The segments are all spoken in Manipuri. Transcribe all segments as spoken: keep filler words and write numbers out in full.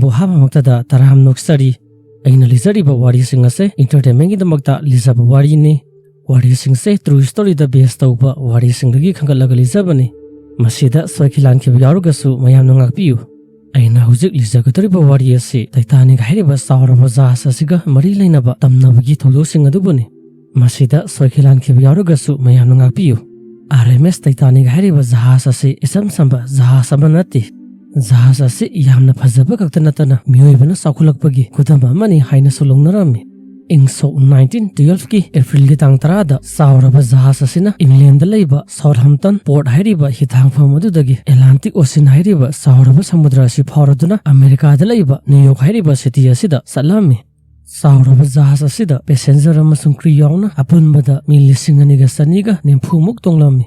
ꯑꯍꯥꯟꯕꯃꯛꯇꯗ ꯇꯔꯥꯝꯅ ꯑꯣꯛꯆꯔꯤ꯫ ꯑꯩꯅ ꯂꯤꯖꯔꯤꯕ ꯋꯥꯔꯤꯁꯤꯡ ꯑꯁꯦ entertainmentꯒꯤꯗꯃꯛꯇ ꯂꯤꯖꯕ ꯋꯥꯔꯤꯅꯤ꯫ ꯋꯥꯔꯤꯁꯤꯡꯁꯦ true storyꯗ base ꯇꯧꯕ ꯋꯥꯔꯤꯁꯤꯡꯗꯒꯤ ꯈꯟꯒꯠꯂꯒ ꯂꯤꯖꯕꯅꯤ꯫ ꯃꯁꯤꯗ ꯁꯣꯏꯈꯤ ꯂꯥꯟꯈꯤꯕ ꯌꯥꯎꯔꯒꯁꯨ ꯃꯌꯥꯝꯅ ꯉꯥꯛꯄꯤꯌꯨ꯫ ꯑꯩꯅ ꯍꯧꯖꯤꯛ ꯂꯤꯖꯒꯗꯧꯔꯤꯕ ꯋꯥꯔꯤ ꯑꯁꯤ Titanic ꯍꯥꯏꯔꯤꯕ ꯆꯥꯎꯔꯕ ꯖꯍꯥꯖ ꯑꯁꯤꯒ ꯃꯔꯤ ꯂꯩꯅꯕ ꯇꯝꯅꯕꯒꯤ ꯊꯧꯗꯣꯛꯁꯤꯡ ꯑꯗꯨꯕꯨꯅꯤ꯫ ꯃꯁꯤꯗ ꯁꯣꯏꯈꯤ ꯂꯥꯟꯈꯤꯕ ꯌꯥꯎꯔꯒꯁꯨ ꯃꯌꯥꯝꯅ ꯉꯥꯛꯄꯤꯌꯨ꯫ ꯑꯥꯔ ꯑꯦꯝ ꯑꯦꯁ Titanic ꯍꯥꯏꯔꯤꯕ ꯖꯍꯥꯖ ꯑꯁꯤ ꯏꯆꯝ ꯆꯝꯕ ꯖꯍꯥꯖ ꯑꯃ ꯅꯠꯇꯦ꯫ ꯖꯍꯥꯖ ꯑꯁꯤ ꯌꯥꯝꯅ ꯐꯖꯕ ꯈꯛꯇ ꯅꯠꯇꯅ ꯃꯤꯑꯣꯏꯕꯅ ꯆꯥꯎꯈꯠꯂꯛꯄꯒꯤ ꯈꯨꯗꯝ ꯑꯃꯅꯤ ꯍꯥꯏꯅꯁꯨ ꯂꯧꯅꯔꯝꯃꯤ꯫ ꯏꯪ ꯁꯣꯛ nineteen twelveꯀꯤ Aprilꯒꯤ ꯇꯥꯡ ꯇꯔꯥꯗ ꯆꯥꯎꯔꯕ ꯖꯍꯥꯖ ꯑꯁꯤꯅ Englandꯗ ꯂꯩꯕ Southampton Port ꯍꯥꯏꯔꯤꯕ ꯍꯤꯊꯥꯡꯐꯝ ꯑꯗꯨꯗꯒꯤ Atlantic Ocean ꯍꯥꯏꯔꯤꯕ ꯆꯥꯎꯔꯕ ꯁꯃꯨꯗ꯭ꯔ ꯑꯁꯤ ꯐꯥꯎꯔꯗꯨꯅ ꯑꯃꯦꯔꯤꯀꯥꯗ ꯂꯩꯕ New York ꯍꯥꯏꯔꯤꯕ city ꯑꯁꯤꯗ ꯆꯠꯂꯝꯃꯤ꯫ ꯆꯥꯎꯔꯕ ꯖꯍꯥꯖ ꯑꯁꯤꯗ passenger ꯑꯃꯁꯨꯡ crew ꯌꯥꯎꯅ ꯑꯄꯨꯟꯕꯗ ꯃꯤ ꯂꯤꯁꯤꯡ ꯑꯅꯤꯒ ꯆꯅꯤꯒ ꯅꯤꯐꯨꯃꯨꯛ ꯇꯣꯡꯂꯝꯃꯤ꯫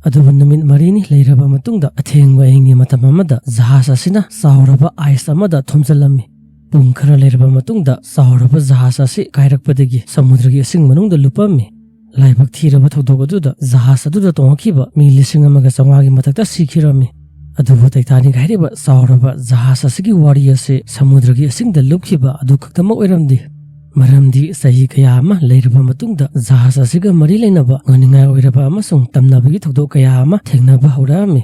ꯑꯗꯨꯕꯨ ꯅꯨꯃꯤꯠ ꯃꯔꯤꯅꯤ ꯂꯩꯔꯕ ꯃꯇꯨꯡꯗ, ꯑꯊꯦꯡꯕ ꯑꯍꯤꯡꯒꯤ ꯃꯇꯝ ꯑꯃꯗ ꯖꯍꯥꯖ ꯑꯁꯤꯅ ꯆꯥꯎꯔꯕ ice ꯑꯃꯗ ꯊꯨꯝꯖꯤꯜꯂꯝꯃꯤ꯫ ꯄꯨꯡ ꯈꯔ ꯂꯩꯔꯕ ꯃꯇꯨꯡꯗ, ꯆꯥꯎꯔꯕ ꯖꯍꯥꯖ ꯑꯁꯤ ꯀꯥꯏꯔꯛꯄꯗꯒꯤ ꯁꯃꯨꯗ꯭ꯔꯒꯤ ꯏꯁꯤꯡ ꯃꯅꯨꯡꯗ ꯂꯨꯞꯄꯝꯃꯤ꯫ ꯂꯥꯏꯕꯛ ꯊꯤꯔꯕ ꯊꯧꯗꯣꯛ ꯑꯗꯨꯗ ꯖꯍꯥꯖ ꯑꯗꯨꯗ ꯇꯣꯡꯂꯛꯈꯤꯕ ꯃꯤ ꯂꯤꯁꯤꯡ ꯑꯃꯒ ꯆꯥꯝꯃꯉꯥꯒꯤ ꯃꯊꯛꯇ ꯁꯤꯈꯤꯔꯝꯃꯤ꯫ ꯑꯗꯨꯕꯨ Titanic ꯍꯥꯏꯔꯤꯕ ꯆꯥꯎꯔꯕ ꯖꯍꯥꯖ ꯑꯁꯤꯒꯤ ꯋꯥꯔꯤ ꯑꯁꯤ ꯁꯃꯨꯗ꯭ꯔꯒꯤ ꯏꯁꯤꯡꯗ ꯂꯨꯞꯈꯤꯕ ꯑꯗꯨ ꯈꯛꯇꯃꯛ ꯑꯣꯏꯔꯝꯗꯦ꯫ ꯃꯔꯝꯗꯤ ꯆꯍꯤ ꯀꯌꯥ ꯑꯃ ꯂꯩꯔꯕ ꯃꯇꯨꯡꯗ, ꯖꯍꯥꯖ ꯑꯁꯤꯒ ꯃꯔꯤ ꯂꯩꯅꯕ ꯉꯛꯅꯤꯡꯉꯥꯏ ꯑꯣꯏꯔꯕ ꯑꯃꯁꯨꯡ ꯇꯝꯅꯕꯒꯤ ꯊꯧꯗꯣꯛ ꯀꯌꯥ ꯑꯃ ꯊꯦꯡꯅꯕ ꯍꯧꯔꯛꯑꯝꯃꯤ꯫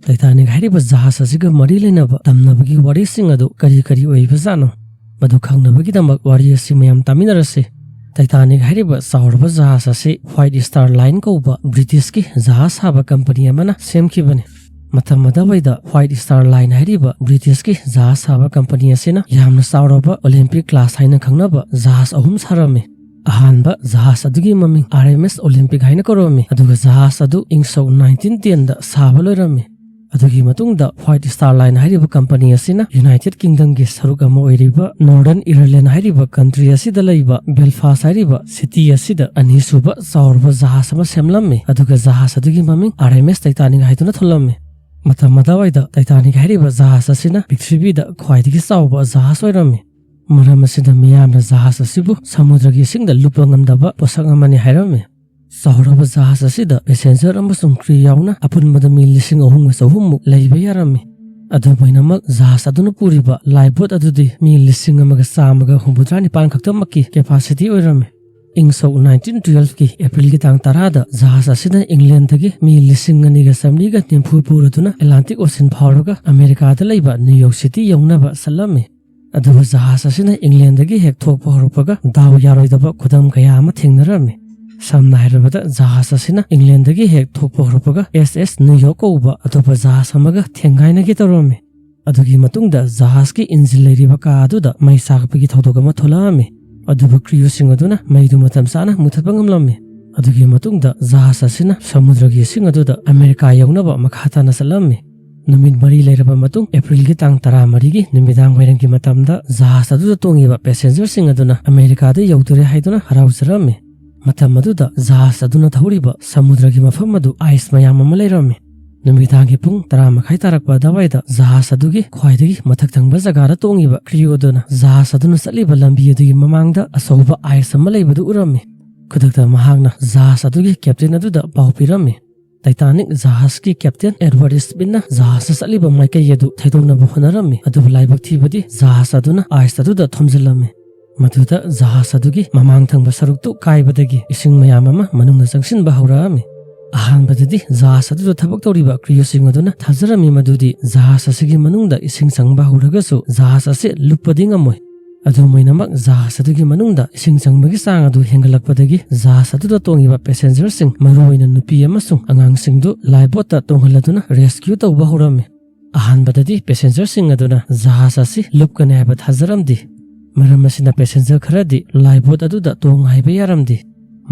Titanic ꯍꯥꯏꯔꯤꯕ ꯖꯍꯥꯖ ꯑꯁꯤꯒ ꯃꯔꯤ ꯂꯩꯅꯕ ꯇꯝꯅꯕꯒꯤ ꯋꯥꯔꯤꯁꯤꯡ ꯑꯗꯨ ꯀꯔꯤ ꯀꯔꯤ ꯑꯣꯏꯕꯖꯥꯠꯅꯣ? ꯃꯗꯨ ꯈꯪꯅꯕꯒꯤꯗꯃꯛ ꯋꯥꯔꯤ ꯑꯁꯤ ꯃꯌꯥꯝ ꯇꯥꯃꯤꯟꯅꯔꯁꯤ꯫ Titanic ꯍꯥꯏꯔꯤꯕ ꯆꯥꯎꯔꯕ ꯖꯍꯥꯖ ꯑꯁꯤ White Star Line ꯀꯧꯕ Britishꯀꯤ ꯖꯍꯥꯖ ꯁꯥꯕ company ꯑꯃꯅ ꯁꯦꯝꯈꯤꯕꯅꯤ꯫ ꯃꯇꯝ ꯑꯗꯨꯋꯥꯏꯗ White Star Line ꯍꯥꯏꯔꯤꯕ Britishꯀꯤ ꯖꯍꯥꯖ ꯁꯥꯕ company ꯑꯁꯤꯅ ꯌꯥꯝꯅ ꯆꯥꯎꯔꯕ Olympic class ꯍꯥꯏꯅ ꯈꯪꯅꯕ ꯖꯍꯥꯖ ꯑꯍꯨꯝ ꯁꯥꯔꯝꯃꯤ꯫ ꯑꯍꯥꯟꯕ ꯖꯍꯥꯖ ꯑꯗꯨꯒꯤ ꯃꯃꯤꯡ R M S Olympic ꯍꯥꯏꯅ ꯀꯧꯔꯝꯃꯤ, ꯑꯗꯨꯒ ꯖꯍꯥꯖ ꯑꯗꯨ ꯏꯪ ꯁꯣꯛ nineteen tenꯗ ꯁꯥꯕ ꯂꯣꯏꯔꯝꯃꯤ꯫ ꯑꯗꯨꯒꯤ ꯃꯇꯨꯡꯗ White Star Line ꯍꯥꯏꯔꯤꯕ company ꯑꯁꯤꯅ United Kingdomꯒꯤ ꯁꯔꯨꯛ ꯑꯃ ꯑꯣꯏꯔꯤꯕ Northern Ireland ꯍꯥꯏꯔꯤꯕ country ꯑꯁꯤꯗ ꯂꯩꯕ Belfast ꯍꯥꯏꯔꯤꯕ city ꯑꯁꯤꯗ ꯑꯅꯤꯁꯨꯕ ꯆꯥꯎꯔꯕ ꯖꯍꯥꯖ ꯑꯃ ꯁꯦꯝꯂꯝꯃꯤ, ꯑꯗꯨꯒ ꯖꯍꯥꯖ ꯑꯗꯨꯒꯤ ꯃꯃꯤꯡ R M S Titanic ꯍꯥꯏꯗꯨꯅ ꯊꯣꯜꯂꯝꯃꯤ꯫ ꯃꯇꯝ ꯑꯗꯨꯋꯥꯏꯗ Titanic ꯍꯥꯏꯔꯤꯕ ꯖꯍꯥꯖ ꯑꯁꯤꯅ ꯄ꯭ꯔꯤꯊꯤꯕꯤꯗ ꯈ꯭ꯋꯥꯏꯗꯒꯤ ꯆꯥꯎꯕ ꯖꯍꯥꯖ ꯑꯣꯏꯔꯝꯃꯤ꯫ ꯃꯔꯝ ꯑꯁꯤꯅ ꯃꯤꯌꯥꯝꯅ ꯖꯍꯥꯖ ꯑꯁꯤꯕꯨ ꯁꯃꯨꯗ꯭ꯔꯒꯤ ꯏꯁꯤꯡꯗ ꯂꯨꯞꯄ ꯉꯝꯗꯕ ꯄꯣꯠꯁꯛ ꯑꯃꯅꯤ ꯍꯥꯏꯔꯝꯃꯤ꯫ ꯆꯥꯎꯔꯕ ꯖꯍꯥꯖ ꯑꯁꯤꯗ passenger ꯑꯃꯁꯨꯡ crew ꯌꯥꯎꯅ ꯑꯄꯨꯟꯕꯗ ꯃꯤ ꯂꯤꯁꯤꯡ ꯑꯍꯨꯝꯒ ꯆꯍꯨꯝꯃꯨꯛ ꯂꯩꯕ ꯌꯥꯔꯝꯃꯤ꯫ ꯑꯗꯨꯝ ꯑꯣꯏꯅꯃꯛ, ꯖꯍꯥꯖ ꯑꯗꯨꯅ ꯄꯨꯔꯤꯕ ꯂꯥꯏꯐꯕꯣꯠ ꯑꯗꯨꯗꯤ ꯃꯤ ꯂꯤꯁꯤꯡ ꯑꯃꯒ ꯆꯥꯝꯃꯒ ꯍꯨꯝꯐꯨꯇꯔꯥ ꯅꯤꯄꯥꯟ ꯈꯛꯇꯃꯛꯀꯤ ꯀꯦꯄꯥꯁꯤꯇꯤ ꯑꯣꯏꯔꯝꯃꯤ꯫ ꯏꯪ ꯁꯣꯛ ꯅꯥꯏꯟꯇꯤꯟ ꯇꯨꯌꯦꯜꯐꯀꯤ ꯑꯦꯄ꯭ꯔꯤꯜꯒꯤ ꯇꯥꯡ ꯇꯔꯥꯗ ꯖꯍꯥꯖ ꯑꯁꯤꯅ ꯏꯪꯂꯦꯟꯗꯒꯤ ꯃꯤ ꯂꯤꯁꯤꯡ ꯑꯅꯤꯒ ꯆꯥꯃꯔꯤꯒ ꯅꯤꯐꯨ ꯄꯨꯔꯗꯨꯅ ꯑꯦꯠꯂꯥꯟꯇꯤꯛ ꯑꯣꯁꯤꯟ ꯐꯥꯎꯔꯒ ꯑꯃꯦꯔꯤꯀꯥꯗ ꯂꯩꯕ ꯅ꯭ꯌꯨ ꯌꯣꯔꯛ ꯁꯤꯇꯤ ꯌꯧꯅꯕ ꯆꯠꯂꯝꯃꯤ꯫ ꯑꯗꯨꯕꯨ ꯖꯍꯥꯖ ꯑꯁꯤꯅ ꯏꯪꯂꯦꯟꯗꯒꯤ ꯍꯦꯛ ꯊꯣꯛꯄ ꯍꯧꯔꯛꯄꯒ ꯗꯥꯎ ꯌꯥꯔꯣꯏꯗꯕ ꯈꯨꯗꯝ ꯀꯌꯥ ꯑꯃ ꯊꯦꯡꯅꯔꯝꯃꯤ꯫ ꯁꯝꯅ ꯍꯥꯏꯔꯕꯗ, ꯖꯍꯥꯖ ꯑꯁꯤꯅ ꯏꯪꯂꯦꯟꯗꯒꯤ ꯍꯦꯛ ꯊꯣꯛꯄ ꯍꯧꯔꯛꯄꯒ ꯑꯦꯁ ꯑꯦꯁ ꯅ꯭ꯌꯨ ꯌꯣꯔꯛ ꯀꯧꯕ ꯑꯇꯣꯞꯄ ꯖꯍꯥꯖ ꯑꯃꯒ ꯊꯦꯡꯒꯥꯏꯅꯒꯦ ꯇꯧꯔꯝꯃꯤ꯫ ꯑꯗꯨꯒꯤ ꯃꯇꯨꯡꯗ ꯖꯍꯥꯖꯀꯤ ꯏꯟꯖꯤꯟ ꯂꯩꯔꯤꯕ ꯀꯥ ꯑꯗꯨꯗ ꯃꯩ ꯆꯥꯛꯄꯒꯤ ꯊꯧꯗꯣꯛ ꯑꯃ ꯊꯣꯛꯂꯛꯑꯝꯃꯤ꯫ ꯑꯗꯨꯕꯨ ꯀ꯭ꯔꯤꯌꯨꯁꯤꯡ ꯑꯗꯨꯅ ꯃꯩꯗꯨ ꯃꯇꯝ ꯆꯥꯅ ꯃꯨꯊꯠꯄ ꯉꯝꯂꯝꯃꯤ꯫ ꯑꯗꯨꯒꯤ ꯃꯇꯨꯡꯗ ꯖꯍꯥꯖ ꯑꯁꯤꯅ ꯁꯃꯨꯗ꯭ꯔꯒꯤ ꯏꯁꯤꯡ ꯑꯗꯨꯗ ꯑꯃꯦꯔꯤꯀꯥ ꯌꯧꯅꯕ ꯃꯈꯥ ꯇꯥꯅ ꯆꯠꯂꯝꯃꯤ꯫ ꯅꯨꯃꯤꯠ ꯃꯔꯤ ꯂꯩꯔꯕ ꯃꯇꯨꯡ, ꯑꯦꯄ꯭ꯔꯤꯜꯒꯤ ꯇꯥꯡ ꯇꯔꯥꯃꯔꯤꯒꯤ ꯅꯨꯃꯤꯗꯥꯡ ꯋꯥꯏꯔꯝꯒꯤ ꯃꯇꯝꯗ ꯖꯍꯥꯖ ꯑꯗꯨꯗ ꯇꯣꯡꯉꯤꯕ ꯄꯦꯁꯦꯟꯖꯔꯁꯤꯡ ꯑꯗꯨꯅ ꯑꯃꯦꯔꯤꯀꯥꯗ ꯌꯧꯗꯣꯔꯦ ꯍꯥꯏꯗꯨꯅ ꯍꯔꯥꯎꯖꯔꯝꯃꯤ꯫ ꯃꯇꯝ ꯑꯗꯨꯗ ꯖꯍꯥꯖ ꯑꯗꯨꯅ ꯊꯧꯔꯤꯕ ꯁꯃꯨꯗ꯭ꯔꯒꯤ ꯃꯐꯝ ꯑꯗꯨ ꯑꯥꯏꯁ ꯃꯌꯥꯝ ꯑꯃ ꯂꯩꯔꯝꯃꯤ꯫ ꯅꯨꯃꯤꯗꯥꯡꯒꯤ ꯄꯨꯡ ꯇꯔꯥ ꯃꯈꯥꯏ ꯇꯥꯔꯛꯄ ꯑꯗꯨꯋꯥꯏꯗ ꯖꯍꯥꯖ ꯑꯗꯨꯒꯤ ꯈ꯭ꯋꯥꯏꯗꯒꯤ ꯃꯊꯛ ꯊꯪꯕ ꯖꯒꯥꯗ ꯇꯣꯡꯉꯤꯕ ꯀ꯭ꯔꯤꯌꯨ ꯑꯗꯨꯅ ꯖꯍꯥꯖ ꯑꯗꯨꯅ ꯆꯠꯂꯤꯕ ꯂꯝꯕꯤ ꯑꯗꯨꯒꯤ ꯃꯃꯥꯡꯗ ꯑꯆꯧꯕ ꯑꯥꯏꯁ ꯑꯃ ꯂꯩꯕꯗꯨ ꯎꯔꯝꯃꯤ꯫ ꯈꯨꯗꯛꯇ ꯃꯍꯥꯛꯅ ꯖꯍꯥꯖ ꯑꯗꯨꯒꯤ ꯀꯦꯞꯇꯦꯟ ꯑꯗꯨꯗ ꯄꯥꯎ ꯄꯤꯔꯝꯃꯤ꯫ ꯇꯥꯏꯇꯥꯅꯤꯛ ꯖꯍꯥꯖꯀꯤ ꯀꯦꯞꯇꯦꯟ ꯑꯦꯗꯋꯥꯔꯗ ꯏꯁꯃꯤꯠꯅ ꯖꯍꯥꯖ ꯆꯠꯂꯤꯕ ꯃꯥꯏꯀꯩ ꯑꯗꯨ ꯊꯩꯗꯣꯛꯅꯕ ꯍꯣꯠꯅꯔꯝꯃꯤ, ꯑꯗꯨꯕꯨ ꯂꯥꯏꯕꯛ ꯊꯤꯕꯗꯤ ꯖꯍꯥꯖ ꯑꯗꯨꯅ ꯑꯥꯏꯁ ꯑꯗꯨꯗ ꯊꯣꯝꯖꯤꯜꯂꯝꯃꯤ꯫ ꯃꯗꯨꯗ ꯖꯍꯥꯖ ꯑꯗꯨꯒꯤ ꯃꯃꯥꯡ ꯊꯪꯕ ꯁꯔꯨꯛꯇꯨ ꯀꯥꯏꯕꯗꯒꯤ ꯏꯁꯤꯡ ꯃꯌꯥꯝ ꯑꯃ ꯃꯅꯨꯡꯗ ꯆꯪꯁꯤꯟꯕ ꯍꯧꯔꯛꯑꯝꯃꯤ꯫ ꯑꯍꯥꯟꯕꯗꯗꯤ ꯖꯍꯥꯖ ꯑꯗꯨꯗ ꯊꯕꯛ ꯇꯧꯔꯤꯕ ꯀ꯭ꯔꯤꯌꯨꯁꯤꯡ ꯑꯗꯨꯅ ꯊꯥꯖꯔꯝꯃꯤ ꯃꯗꯨꯗꯤ ꯖꯍꯥꯖ ꯑꯁꯤꯒꯤ ꯃꯅꯨꯡꯗ ꯏꯁꯤꯡ ꯆꯪꯕ ꯍꯧꯔꯒꯁꯨ ꯖꯍꯥꯖ ꯑꯁꯤ ꯂꯨꯞꯄꯗꯤ ꯉꯝꯃꯣꯏ꯫ ꯑꯗꯨꯝ ꯑꯣꯏꯅꯃꯛ, ꯖꯍꯥꯖ ꯑꯗꯨꯒꯤ ꯃꯅꯨꯡꯗ ꯏꯁꯤꯡ ꯆꯪꯕꯒꯤ ꯆꯥꯡ ꯑꯗꯨ ꯍꯦꯟꯒꯠꯂꯛꯄꯗꯒꯤ ꯖꯍꯥꯖ ꯑꯗꯨꯗ ꯇꯣꯡꯉꯤꯕ ꯄꯦꯁꯦꯟꯖꯔꯁꯤꯡ, ꯃꯔꯨꯑꯣꯏꯅ ꯅꯨꯄꯤ ꯑꯃꯁꯨꯡ ꯑꯉꯥꯡꯁꯤꯡꯗꯨ ꯂꯥꯏꯐꯕꯣꯠꯇ ꯇꯣꯡꯍꯜꯂꯗꯨꯅ ꯔꯦꯁꯀ꯭ꯌꯨ ꯇꯧꯕ ꯍꯧꯔꯝꯃꯤ꯫ ꯑꯍꯥꯟꯕꯗꯗꯤ ꯄꯦꯁꯦꯟꯖꯔꯁꯤꯡ ꯑꯗꯨꯅ ꯖꯍꯥꯖ ꯑꯁꯤ ꯂꯨꯞꯀꯅꯤ ꯍꯥꯏꯕ ꯊꯥꯖꯔꯝꯗꯦ꯫ ꯃꯔꯝ ꯑꯁꯤꯅ ꯄꯦꯁꯦꯟꯖꯔ ꯈꯔꯗꯤ ꯂꯥꯏꯐꯕꯣꯠ ꯑꯗꯨꯗ ꯇꯣꯡ ꯍꯥꯏꯕ ꯌꯥꯔꯝꯗꯦ꯫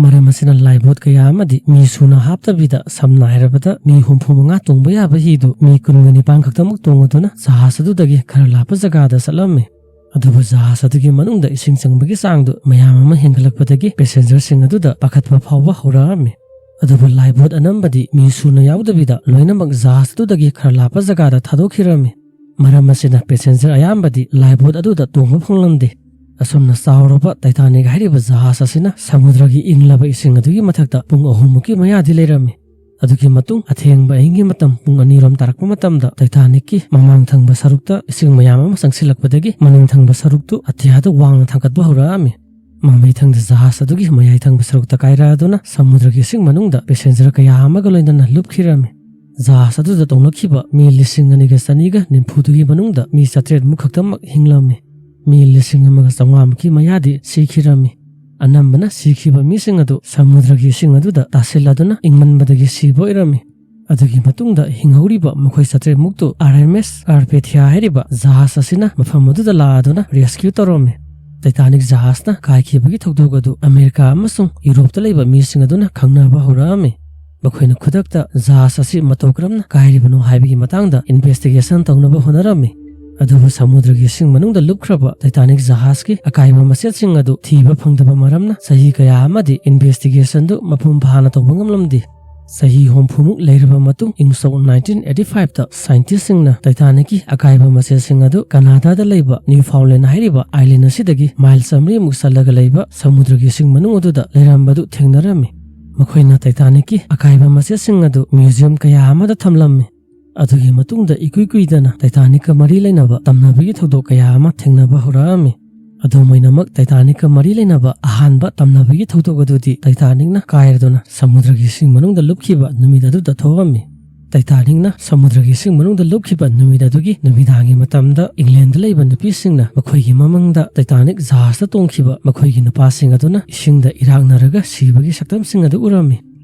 ꯃꯔꯝ ꯑꯁꯤꯅ ꯂꯥꯏꯐꯕꯣꯠ ꯀꯌꯥ ꯑꯃꯗꯤ ꯃꯤ ꯁꯨꯅ ꯍꯥꯞꯇꯕꯤꯗ, ꯁꯝꯅ ꯍꯥꯏꯔꯕꯗ ꯃꯤ ꯍꯨꯝꯐꯨ ꯃꯉꯥ ꯇꯣꯡꯕ ꯌꯥꯕ ꯍꯤꯗꯨ ꯃꯤ ꯀꯨꯟꯒ ꯅꯤꯄꯥꯟ ꯈꯛꯇꯃꯛ ꯇꯣꯡꯉꯗꯨꯅ ꯖꯍꯥꯖ ꯑꯗꯨꯗꯒꯤ ꯈꯔ ꯂꯥꯞꯄ ꯖꯒꯥꯗ ꯆꯠꯂꯝꯃꯤ꯫ ꯑꯗꯨꯕꯨ ꯖꯍꯥꯖ ꯑꯗꯨꯒꯤ ꯃꯅꯨꯡꯗ ꯏꯁꯤꯡ ꯆꯪꯕꯒꯤ ꯆꯥꯡꯗꯨ ꯃꯌꯥꯝ ꯑꯃ ꯍꯦꯟꯒꯠꯂꯛꯄꯗꯒꯤ ꯄꯦꯁꯦꯟꯖꯔꯁꯤꯡ ꯑꯗꯨꯗ ꯄꯥꯈꯠꯄ ꯐꯥꯎꯕ ꯍꯧꯔꯛꯑꯝꯃꯤ꯫ ꯑꯗꯨꯕꯨ ꯂꯥꯏꯐꯕꯣꯠ ꯑꯅꯝꯕꯗꯤ ꯃꯤ ꯁꯨꯅ ꯌꯥꯎꯗꯕꯤꯗ ꯂꯣꯏꯅꯃꯛ ꯖꯍꯥꯖ ꯑꯗꯨꯗꯒꯤ ꯈꯔ ꯂꯥꯞꯄ ꯖꯒꯥꯗ ꯊꯥꯗꯣꯛꯈꯤꯔꯝꯃꯤ꯫ ꯃꯔꯝ ꯑꯁꯤꯅ ꯄꯦꯁꯦꯟꯖꯔ ꯑꯌꯥꯝꯕꯗꯤ ꯂꯥꯏꯐꯕꯣꯠ ꯑꯗꯨꯗ ꯇꯣꯡꯕ ꯐꯪꯂꯝꯗꯦ꯫ ꯑꯁꯨꯝꯅ ꯆꯥꯎꯔꯕ ꯇꯥꯏꯇꯥꯅꯤꯛ ꯍꯥꯏꯔꯤꯕ ꯖꯍꯥꯖ ꯑꯁꯤꯅ ꯁꯃꯨꯗ꯭ꯔꯒꯤ ꯏꯪꯂꯕ ꯏꯁꯤꯡ ꯑꯗꯨꯒꯤ ꯃꯊꯛꯇ ꯄꯨꯡ ꯑꯍꯨꯝꯃꯨꯛꯀꯤ ꯃꯌꯥꯗꯤ ꯂꯩꯔꯝꯃꯤ꯫ ꯑꯗꯨꯒꯤ ꯃꯇꯨꯡ ꯑꯊꯦꯡꯕ ꯑꯍꯤꯡꯒꯤ ꯃꯇꯝ ꯄꯨꯡ ꯑꯅꯤꯔꯣꯝ ꯇꯥꯔꯛꯄ ꯃꯇꯝꯗ ꯇꯥꯏꯇꯥꯅꯤꯛꯀꯤ ꯃꯃꯥꯡ ꯊꯪꯕ ꯁꯔꯨꯛꯇ ꯏꯁꯤꯡ ꯃꯌꯥꯝ ꯑꯃ ꯆꯪꯁꯤꯜꯂꯛꯄꯗꯒꯤ ꯃꯅꯤꯡ ꯊꯪꯕ ꯁꯔꯨꯛꯇꯨ ꯑꯇꯤꯌꯥꯗ ꯋꯥꯡꯅ ꯊꯥꯡꯒꯠꯄ ꯍꯧꯔꯛꯑꯝꯃꯤ꯫ ꯃꯃꯩ ꯊꯪꯗ ꯖꯍꯥꯖ ꯑꯗꯨꯒꯤ ꯃꯌꯥꯏ ꯊꯪꯕ ꯁꯔꯨꯛꯇ ꯀꯥꯏꯔꯛꯑꯗꯨꯅ ꯁꯃꯨꯗ꯭ꯔꯒꯤ ꯏꯁꯤꯡ ꯃꯅꯨꯡꯗ ꯄꯦꯁꯦꯟꯖꯔ ꯀꯌꯥ ꯑꯃꯒ ꯂꯣꯏꯅꯅ ꯂꯨꯞꯈꯤꯔꯝꯃꯤ꯫ ꯖꯍꯥꯖ ꯑꯗꯨꯗ ꯇꯣꯡꯂꯛꯈꯤꯕ ꯃꯤ ꯂꯤꯁꯤꯡ ꯑꯅꯤꯒ ꯆꯅꯤꯒ ꯅꯤꯐꯨꯗꯨꯒꯤ ꯃꯅꯨꯡꯗ ꯃꯤ ꯆꯥꯇ꯭ꯔꯦꯠ ꯃꯨꯛ ꯈꯛꯇꯃꯛ ꯍꯤꯡꯂꯝꯃꯤ꯫ ꯃꯤ ꯂꯤꯁꯤꯡ ꯑꯃꯒ ꯆꯥꯝꯃꯉꯥ ꯃꯨꯛꯀꯤ ꯃꯌꯥꯗꯤ ꯁꯤꯈꯤꯔꯝꯃꯤ꯫ ꯑꯅꯝꯕꯅ ꯁꯤꯈꯤꯕ ꯃꯤꯁꯤꯡ ꯑꯗꯨ ꯁꯃꯨꯗ꯭ꯔꯒꯤ ꯏꯁꯤꯡ ꯑꯗꯨꯗ ꯇꯥꯁꯤꯜꯂꯗꯨꯅ ꯏꯪꯃꯟꯕꯗꯒꯤ ꯁꯤꯕ ꯑꯣꯏꯔꯝꯃꯤ꯫ ꯑꯗꯨꯒꯤ ꯃꯇꯨꯡꯗ ꯍꯤꯡꯍꯧꯔꯤꯕ ꯃꯈꯣꯏ ꯆꯥꯇ꯭ꯔꯦꯠ ꯃꯨꯛꯇꯨ ꯑꯥꯔ ꯑꯦꯝ ꯑꯦꯁ ꯀꯥꯔꯄꯦꯊꯤꯌꯥ ꯍꯥꯏꯔꯤꯕ ꯖꯍꯥꯖ ꯑꯁꯤꯅ ꯃꯐꯝ ꯑꯗꯨꯗ ꯂꯥꯛꯑꯗꯨꯅ ꯔꯦꯁꯀ꯭ꯌꯨ ꯇꯧꯔꯝꯃꯤ꯫ ꯇꯥꯏꯇꯥꯅꯤꯛ ꯖꯍꯥꯖꯅ ꯀꯥꯏꯈꯤꯕꯒꯤ ꯊꯧꯗꯣꯛ ꯑꯗꯨ ꯑꯃꯦꯔꯤꯀꯥ ꯑꯃꯁꯨꯡ ꯌꯨꯔꯣꯞꯇ ꯂꯩꯕ ꯃꯤꯁꯤꯡ ꯑꯗꯨꯅ ꯈꯪꯅꯕ ꯍꯧꯔꯛꯑꯝꯃꯤ꯫ ꯃꯈꯣꯏꯅ ꯈꯨꯗꯛꯇ ꯖꯍꯥꯖ ꯑꯁꯤ ꯃꯇꯧ ꯀꯔꯝꯅ ꯀꯥꯏꯔꯤꯕꯅꯣ ꯍꯥꯏꯕꯒꯤ ꯃꯇꯥꯡꯗ ꯏꯟꯚꯦꯁꯇꯤꯒꯦꯁꯟ ꯇꯧꯅꯕ ꯍꯣꯠꯅꯔꯝꯃꯤ꯫ ꯑꯗꯨꯕꯨ ꯁꯃꯨꯗ꯭ꯔꯒꯤ ꯏꯁꯤꯡ ꯃꯅꯨꯡꯗ ꯂꯨꯞꯈ꯭ꯔꯕ ꯇꯥꯏꯇꯥꯅꯤꯛ ꯖꯍꯥꯖꯀꯤ ꯑꯀꯥꯏꯕ ꯃꯆꯦꯠꯁꯤꯡ ꯑꯗꯨ ꯊꯤꯕ ꯐꯪꯗꯕ ꯃꯔꯝꯅ ꯆꯍꯤ ꯀꯌꯥ ꯑꯃꯗꯤ ꯏꯟꯚꯦꯁꯇꯤꯒꯦꯁꯟꯗꯨ ꯃꯄꯨꯡ ꯐꯥꯅ ꯇꯧꯕ ꯉꯝꯂꯝꯗꯦ꯫ ꯆꯍꯤ ꯍꯨꯝꯐꯨꯃꯨꯛ ꯂꯩꯔꯕ ꯃꯇꯨꯡ, ꯏꯪ ꯁꯣꯛ ꯅꯥꯏꯟꯇꯤꯟ ꯑꯩꯠꯇꯤ ꯐꯥꯏꯚꯇ ꯁꯥꯏꯟꯇꯤꯁꯁꯤꯡꯅ ꯇꯥꯏꯇꯥꯅꯤꯛꯀꯤ ꯑꯀꯥꯏꯕ ꯃꯆꯦꯠꯁꯤꯡ ꯑꯗꯨ ꯀꯅꯥꯗꯥꯗ ꯂꯩꯕ ꯅ꯭ꯌꯨꯐꯥꯎꯟꯂꯦꯟ ꯍꯥꯏꯔꯤꯕ ꯑꯥꯏꯂꯦꯟ ꯑꯁꯤꯗꯒꯤ ꯃꯥꯏꯜ ꯆꯥꯃꯔꯤꯃꯨꯛ ꯆꯠꯂꯒ ꯂꯩꯕ ꯁꯃꯨꯗ꯭ꯔꯒꯤ ꯏꯁꯤꯡ ꯃꯅꯨꯡ ꯑꯗꯨꯗ ꯂꯩꯔꯝꯕꯗꯨ ꯊꯦꯡꯅꯔꯝꯃꯤ꯫ ꯃꯈꯣꯏꯅ ꯇꯥꯏꯇꯥꯅꯤꯛꯀꯤ ꯑꯀꯥꯏꯕ ꯃꯆꯦꯠꯁꯤꯡ ꯑꯗꯨ ꯃ꯭ꯌꯨꯖꯤꯌꯝ ꯀꯌꯥ ꯑꯃꯗ ꯊꯝꯂꯝꯃꯤ꯫ ꯑꯗꯨꯒꯤ ꯃꯇꯨꯡꯗ ꯏꯀꯨꯏ ꯀꯨꯏꯗꯅ ꯇꯥꯏꯇꯥꯅꯤꯛꯀ ꯃꯔꯤ ꯂꯩꯅꯕ ꯇꯝꯅꯕꯒꯤ ꯊꯧꯗꯣꯛ ꯀꯌꯥ ꯑꯃ ꯊꯦꯡꯅꯕ ꯍꯧꯔꯛꯑꯝꯃꯤ꯫ ꯑꯗꯨꯝ ꯑꯣꯏꯅꯃꯛ, ꯇꯥꯏꯇꯥꯅꯤꯛꯀ ꯃꯔꯤ ꯂꯩꯅꯕ ꯑꯍꯥꯟꯕ ꯇꯝꯅꯕꯒꯤ ꯊꯧꯗꯣꯛ ꯑꯗꯨꯗꯤ ꯇꯥꯏꯇꯥꯅꯤꯛꯅ ꯀꯥꯏꯔꯗꯨꯅ ꯁꯃꯨꯗ꯭ꯔꯒꯤ ꯏꯁꯤꯡ ꯃꯅꯨꯡꯗ ꯂꯨꯞꯈꯤꯕ ꯅꯨꯃꯤꯠ ꯑꯗꯨꯗ ꯊꯣꯛꯑꯝꯃꯤ꯫ ꯇꯥꯏꯇꯥꯅꯤꯛꯅ ꯁꯃꯨꯗ꯭ꯔꯒꯤ ꯏꯁꯤꯡ ꯃꯅꯨꯡꯗ ꯂꯨꯞꯈꯤꯕ ꯅꯨꯃꯤꯠ ꯑꯗꯨꯒꯤ ꯅꯨꯃꯤꯗꯥꯡꯒꯤ ꯃꯇꯝꯗ ꯏꯪꯂꯦꯟꯗ ꯂꯩꯕ ꯅꯨꯄꯤꯁꯤꯡꯅ ꯃꯈꯣꯏꯒꯤ ꯃꯃꯪꯗ ꯇꯥꯏꯇꯥꯅꯤꯛ ꯖꯍꯥꯖꯇ ꯇꯣꯡꯈꯤꯕ ꯃꯈꯣꯏꯒꯤ ꯅꯨꯄꯥꯁꯤꯡ ꯑꯗꯨꯅ ꯏꯁꯤꯡꯗ ꯏꯔꯥꯛꯅꯔꯒ ꯁꯤꯕꯒꯤ ꯁꯛꯇꯝꯁꯤꯡ ꯑꯗꯨ ꯎꯔꯝꯃꯤ꯫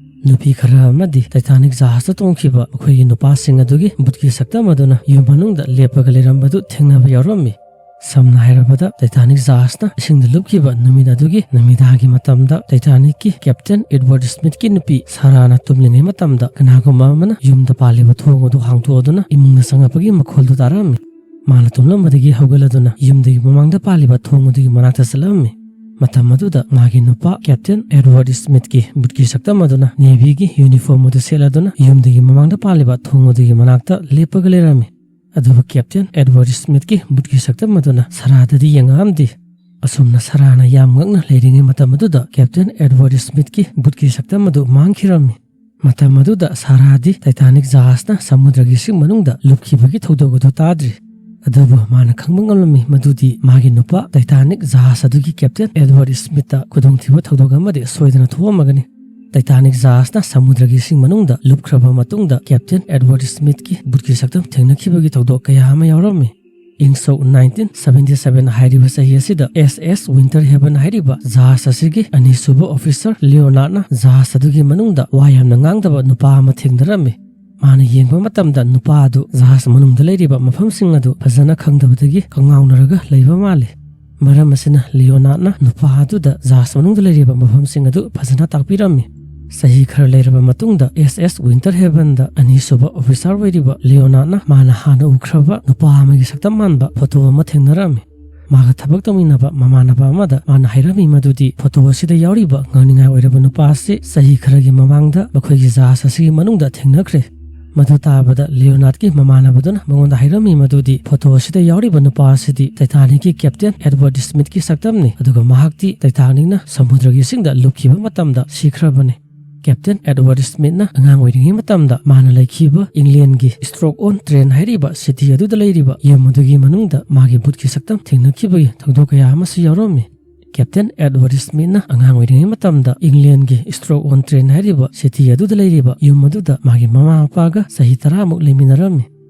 ꯅꯨꯄꯤ ꯈꯔ ꯑꯃꯗꯤ ꯇꯥꯏꯇꯥꯅꯤꯛ ꯖꯍꯥꯖꯇ ꯇꯣꯡꯈꯤꯕ ꯃꯈꯣꯏꯒꯤ ꯅꯨꯄꯥꯁꯤꯡ ꯑꯗꯨꯒꯤ ꯕꯨꯠꯀꯤ ꯁꯛꯇꯝ ꯑꯗꯨꯅ ꯌꯨꯝ ꯃꯅꯨꯡꯗ ꯂꯦꯞꯄꯒ ꯂꯩꯔꯝꯕꯗꯨ ꯊꯦꯡꯅꯕ ꯌꯥꯎꯔꯝꯃꯤ꯫ ꯁꯝꯅ ꯍꯥꯏꯔꯕꯗ, ꯇꯥꯏꯇꯥꯅꯤꯛ ꯖꯍꯥꯖꯅ ꯏꯁꯤꯡꯗ ꯂꯨꯞꯈꯤꯕ ꯅꯨꯃꯤꯠ ꯑꯗꯨꯒꯤ ꯅꯨꯃꯤꯗꯥꯡꯒꯤ ꯃꯇꯝꯗ ꯇꯥꯏꯇꯥꯅꯤꯛꯀꯤ ꯀꯦꯞꯇꯦꯟ ꯑꯦꯗꯋꯥꯔꯗ ꯁ꯭ꯃꯤꯊꯀꯤ ꯅꯨꯄꯤ ꯁꯥꯔꯥꯅ ꯇꯨꯝꯂꯤꯉꯩ ꯃꯇꯝꯗ ꯀꯅꯥꯒꯨꯝꯕ ꯑꯃꯅ ꯌꯨꯝꯗ ꯄꯥꯜꯂꯤꯕ ꯊꯣꯡ ꯑꯗꯨ ꯍꯥꯡꯗꯣꯛꯑꯗꯨꯅ ꯏꯃꯨꯡꯗ ꯆꯪꯉꯛꯄꯒꯤ ꯃꯈꯣꯜꯗꯨ ꯇꯥꯔꯝꯃꯤ꯫ ꯃꯥꯅ ꯇꯨꯝꯂꯝꯕꯗꯒꯤ ꯍꯧꯒꯠꯂꯗꯨꯅ ꯌꯨꯝꯗꯨꯒꯤ ꯃꯃꯥꯡꯗ ꯄꯥꯜꯂꯤꯕ ꯊꯣꯡ ꯑꯗꯨꯒꯤ ꯃꯅꯥꯛꯇ ꯆꯠꯂꯝꯃꯤ꯫ ꯃꯇꯝ ꯑꯗꯨꯗ ꯃꯥꯒꯤ ꯅꯨꯄꯥ ꯀꯦꯞꯇꯦꯟ ꯑꯦꯗꯋꯥꯔꯗ ꯁ꯭ꯃꯤꯊꯀꯤ ꯕꯨꯠꯀꯤ ꯁꯛꯇꯝ ꯑꯗꯨꯅ ꯅꯦꯚꯤꯒꯤ ꯌꯨꯅꯤꯐꯣꯔꯝ ꯑꯗꯨ ꯁꯦꯠꯂꯗꯨꯅ ꯌꯨꯝꯗꯨꯒꯤ ꯃꯃꯥꯡꯗ ꯄꯥꯜꯂꯤꯕ ꯊꯣꯡ ꯑꯗꯨꯒꯤ ꯃꯅꯥꯛꯇ ꯂꯦꯞꯄꯒ ꯂꯩꯔꯝꯃꯤ꯫ ꯑꯗꯨꯕꯨ ꯀꯦꯞꯇꯦꯟ ꯑꯦꯗꯋꯥꯔꯗ ꯁ꯭ꯃꯤꯊꯀꯤ ꯕꯨꯠꯀꯤ ꯁꯛꯇꯝ ꯑꯗꯨꯅ ꯁꯥꯔꯥꯗꯗꯤ ꯌꯦꯡꯉꯛꯑꯝꯗꯦ꯫ ꯑꯁꯨꯝꯅ ꯁꯥꯔꯥꯅ ꯌꯥꯝ ꯉꯛꯅ ꯂꯩꯔꯤꯉꯩ ꯃꯇꯝ ꯑꯗꯨꯗ ꯀꯦꯞꯇꯦꯟ ꯑꯦꯗꯋꯥꯔꯗ ꯁ꯭ꯃꯤꯊꯀꯤ ꯕꯨꯠꯀꯤ ꯁꯛꯇꯝ ꯑꯗꯨ ꯃꯥꯡꯈꯤꯔꯝꯃꯤ꯫ ꯃꯇꯝ ꯑꯗꯨꯗ ꯁꯥꯔꯥꯗꯤ ꯇꯥꯏꯇꯥꯅꯤꯛ ꯖꯍꯥꯖꯅ ꯁꯃꯨꯗ꯭ꯔꯒꯤ ꯏꯁꯤꯡ ꯃꯅꯨꯡꯗ ꯂꯨꯞꯈꯤꯕꯒꯤ ꯊꯧꯗꯣꯛ ꯑꯗꯨ ꯇꯥꯗ꯭ꯔꯤ꯫ ꯑꯗꯨꯕꯨ ꯃꯥꯅ ꯈꯪꯕ ꯉꯝꯂꯝꯃꯤ ꯃꯗꯨꯗꯤ ꯃꯥꯒꯤ ꯅꯨꯄꯥ ꯇꯥꯏꯇꯥꯅꯤꯛ ꯖꯍꯥꯖ ꯑꯗꯨꯒꯤ ꯀꯦꯞꯇꯦꯟ ꯑꯦꯗꯋꯥꯔꯗ ꯁ꯭ꯃꯤꯠꯇ ꯈꯨꯗꯣꯡꯊꯤꯕ ꯊꯧꯗꯣꯛ ꯑꯃꯗꯤ ꯁꯣꯏꯗꯅ ꯊꯣꯛꯑꯝꯃꯒꯅꯤ꯫ ꯇꯥꯏꯇꯥꯅꯤꯛ ꯖꯍꯥꯖꯅ ꯁꯃꯨꯗ꯭ꯔꯒꯤ ꯏꯁꯤꯡ ꯃꯅꯨꯡꯗ ꯂꯨꯞꯈ꯭ꯔꯕ ꯃꯇꯨꯡꯗ ꯀꯦꯞꯇꯦꯟ ꯑꯦꯗꯋꯥꯔꯗ ꯁ꯭ꯃꯤꯠꯀꯤ ꯕꯨꯠꯀꯤ ꯁꯛꯇꯝ ꯊꯦꯡꯅꯈꯤꯕꯒꯤ ꯊꯧꯗꯣꯛ ꯀꯌꯥ ꯑꯃ ꯌꯥꯎꯔꯝꯃꯤ꯫ ꯏꯪ ꯁꯣꯛ ꯅꯥꯏꯟꯇꯤꯟ ꯁꯚꯦꯟꯇꯤ ꯁꯚꯦꯟ ꯍꯥꯏꯔꯤꯕ ꯆꯍꯤ ꯑꯁꯤꯗ ꯑꯦꯁ ꯑꯦꯁ ꯋꯤꯟꯇꯔ ꯍꯦꯚꯟ ꯍꯥꯏꯔꯤꯕ ꯖꯍꯥꯖ ꯑꯁꯤꯒꯤ ꯑꯅꯤꯁꯨꯕ ꯑꯣꯐꯤꯁꯔ ꯂꯤꯑꯣꯅꯥꯔꯗꯅ ꯖꯍꯥꯖ ꯑꯗꯨꯒꯤ ꯃꯅꯨꯡꯗ ꯋꯥ ꯌꯥꯝꯅ ꯉꯥꯡꯗꯕ ꯅꯨꯄꯥ ꯑꯃ ꯊꯦꯡꯅꯔꯝꯃꯤ꯫ ꯃꯥꯅ ꯌꯦꯡꯕ ꯃꯇꯝꯗ ꯅꯨꯄꯥ ꯑꯗꯨ ꯖꯍꯥꯖ ꯃꯅꯨꯡꯗ ꯂꯩꯔꯤꯕ ꯃꯐꯝꯁꯤꯡ ꯑꯗꯨ ꯐꯖꯅ ꯈꯪꯗꯕꯗꯒꯤ ꯀꯉꯥꯎꯅꯔꯒ ꯂꯩꯕ ꯃꯥꯜꯂꯤ꯫ ꯃꯔꯝ ꯑꯁꯤꯅ ꯂꯤꯑꯣꯅꯥꯔꯗꯅ ꯅꯨꯄꯥ ꯑꯗꯨꯗ ꯖꯍꯥꯖ ꯃꯅꯨꯡꯗ ꯂꯩꯔꯤꯕ ꯃꯐꯝꯁꯤꯡ ꯑꯗꯨ ꯐꯖꯅ ꯇꯥꯛꯄꯤꯔꯝꯃꯤ꯫ ꯆꯍꯤ ꯈꯔ ꯂꯩꯔꯕ ꯃꯇꯨꯡꯗ ꯑꯦꯁ ꯑꯦꯁ ꯋꯤꯟꯇꯔ ꯍꯦꯚꯟꯗ ꯑꯅꯤꯁꯨꯕ ꯑꯣꯐꯤꯁꯥꯔ ꯑꯣꯏꯔꯤꯕ ꯂꯤꯑꯣꯅꯥꯔꯗꯅ ꯃꯥꯅ ꯍꯥꯟꯅ ꯎꯈ꯭ꯔꯕ ꯅꯨꯄꯥ ꯑꯃꯒꯤ ꯁꯛꯇꯝ ꯃꯥꯟꯕ ꯐꯣꯇꯣ ꯑꯃ ꯊꯦꯡꯅꯔꯝꯃꯤ꯫ ꯃꯥꯒ ꯊꯕꯛ ꯇꯧꯃꯤꯟꯅꯕ ꯃꯃꯥꯟꯅꯕ ꯑꯃꯗ ꯃꯥꯅ ꯍꯥꯏꯔꯝꯃꯤ ꯃꯗꯨꯗꯤ ꯐꯣꯇꯣ ꯑꯁꯤꯗ ꯌꯥꯎꯔꯤꯕ ꯉꯥꯡꯅꯤꯡꯉꯥꯏ ꯑꯣꯏꯔꯕ ꯅꯨꯄꯥ ꯑꯁꯤ ꯆꯍꯤ ꯈꯔꯒꯤ ꯃꯃꯥꯡꯗ ꯃꯈꯣꯏꯒꯤ ꯖꯍꯥꯖ ꯑꯁꯤꯒꯤ ꯃꯅꯨꯡꯗ ꯊꯦꯡꯅꯈ꯭ꯔꯦ꯫ ꯃꯗꯨ ꯇꯥꯕꯗ ꯂꯤꯑꯣꯅꯥꯔꯗꯀꯤ ꯃꯃꯥꯟꯅꯕꯗꯨꯅ ꯃꯉꯣꯟꯗ ꯍꯥꯏꯔꯝꯃꯤ ꯃꯗꯨꯗꯤ ꯐꯣꯇꯣ ꯑꯁꯤꯗ ꯌꯥꯎꯔꯤꯕ ꯅꯨꯄꯥ ꯑꯁꯤꯗꯤ ꯇꯥꯏꯇꯥꯅꯤꯛꯀꯤ ꯀꯦꯞꯇꯦꯟ ꯑꯦꯗꯋꯥꯔꯗ ꯁ꯭ꯃꯤꯠꯀꯤ ꯁꯛꯇꯝꯅꯤ, ꯑꯗꯨꯒ ꯃꯍꯥꯛꯇꯤ ꯇꯥꯏꯇꯥꯅꯤꯛꯅ ꯁꯃꯨꯗ꯭ꯔꯒꯤ ꯏꯁꯤꯡꯗ ꯂꯨꯞꯈꯤꯕ ꯃꯇꯝꯗ ꯁꯤꯈ꯭ꯔꯕꯅꯤ꯫ ꯀꯦꯞꯇꯦꯟ ꯑꯦꯗꯋꯥꯔꯗ ꯁ꯭ꯃꯤꯠꯅ ꯑꯉꯥꯡ ꯑꯣꯏꯔꯤꯉꯩ ꯃꯇꯝꯗ ꯃꯥꯅ ꯂꯩꯈꯤꯕ ꯏꯪꯂꯦꯟꯒꯤ ꯁ꯭ꯇꯣꯛ ꯑꯣꯟ ꯇ꯭ꯔꯦꯟ ꯍꯥꯏꯔꯤꯕ ꯁꯤꯇꯤ ꯑꯗꯨꯗ ꯂꯩꯔꯤꯕ ꯌꯨꯝ ꯑꯗꯨꯒꯤ ꯃꯅꯨꯡꯗ ꯃꯥꯒꯤ ꯕꯨꯠꯀꯤ ꯁꯛꯇꯝ ꯊꯦꯡꯅꯈꯤꯕꯒꯤ ꯊꯧꯗꯣꯛ ꯀꯌꯥ ꯑꯃꯁꯨ ꯌꯥꯎꯔꯝꯃꯤ꯫ ꯀꯦꯞꯇꯦꯟ ꯑꯦꯗꯋꯥꯔꯗ ꯁ꯭ꯃꯤꯠꯅ ꯑꯉꯥꯡ ꯑꯣꯏꯔꯤꯉꯩ ꯃꯇꯝꯗ ꯏꯪꯂꯦꯟꯒꯤ ꯁ꯭ꯇꯣꯛ ꯑꯣꯟ ꯇ꯭ꯔꯦꯟ ꯍꯥꯏꯔꯤꯕ ꯁꯤꯇꯤ ꯑꯗꯨꯗ ꯂꯩꯔꯤꯕ ꯌꯨꯝ ꯑꯗꯨꯗ ꯃꯥꯒꯤ ꯃꯃꯥ ꯃꯄꯥꯒ ꯆꯍꯤ ꯇꯔꯥꯃꯨꯛ ꯂꯩꯃꯤꯟꯅꯔꯝꯃꯤ꯫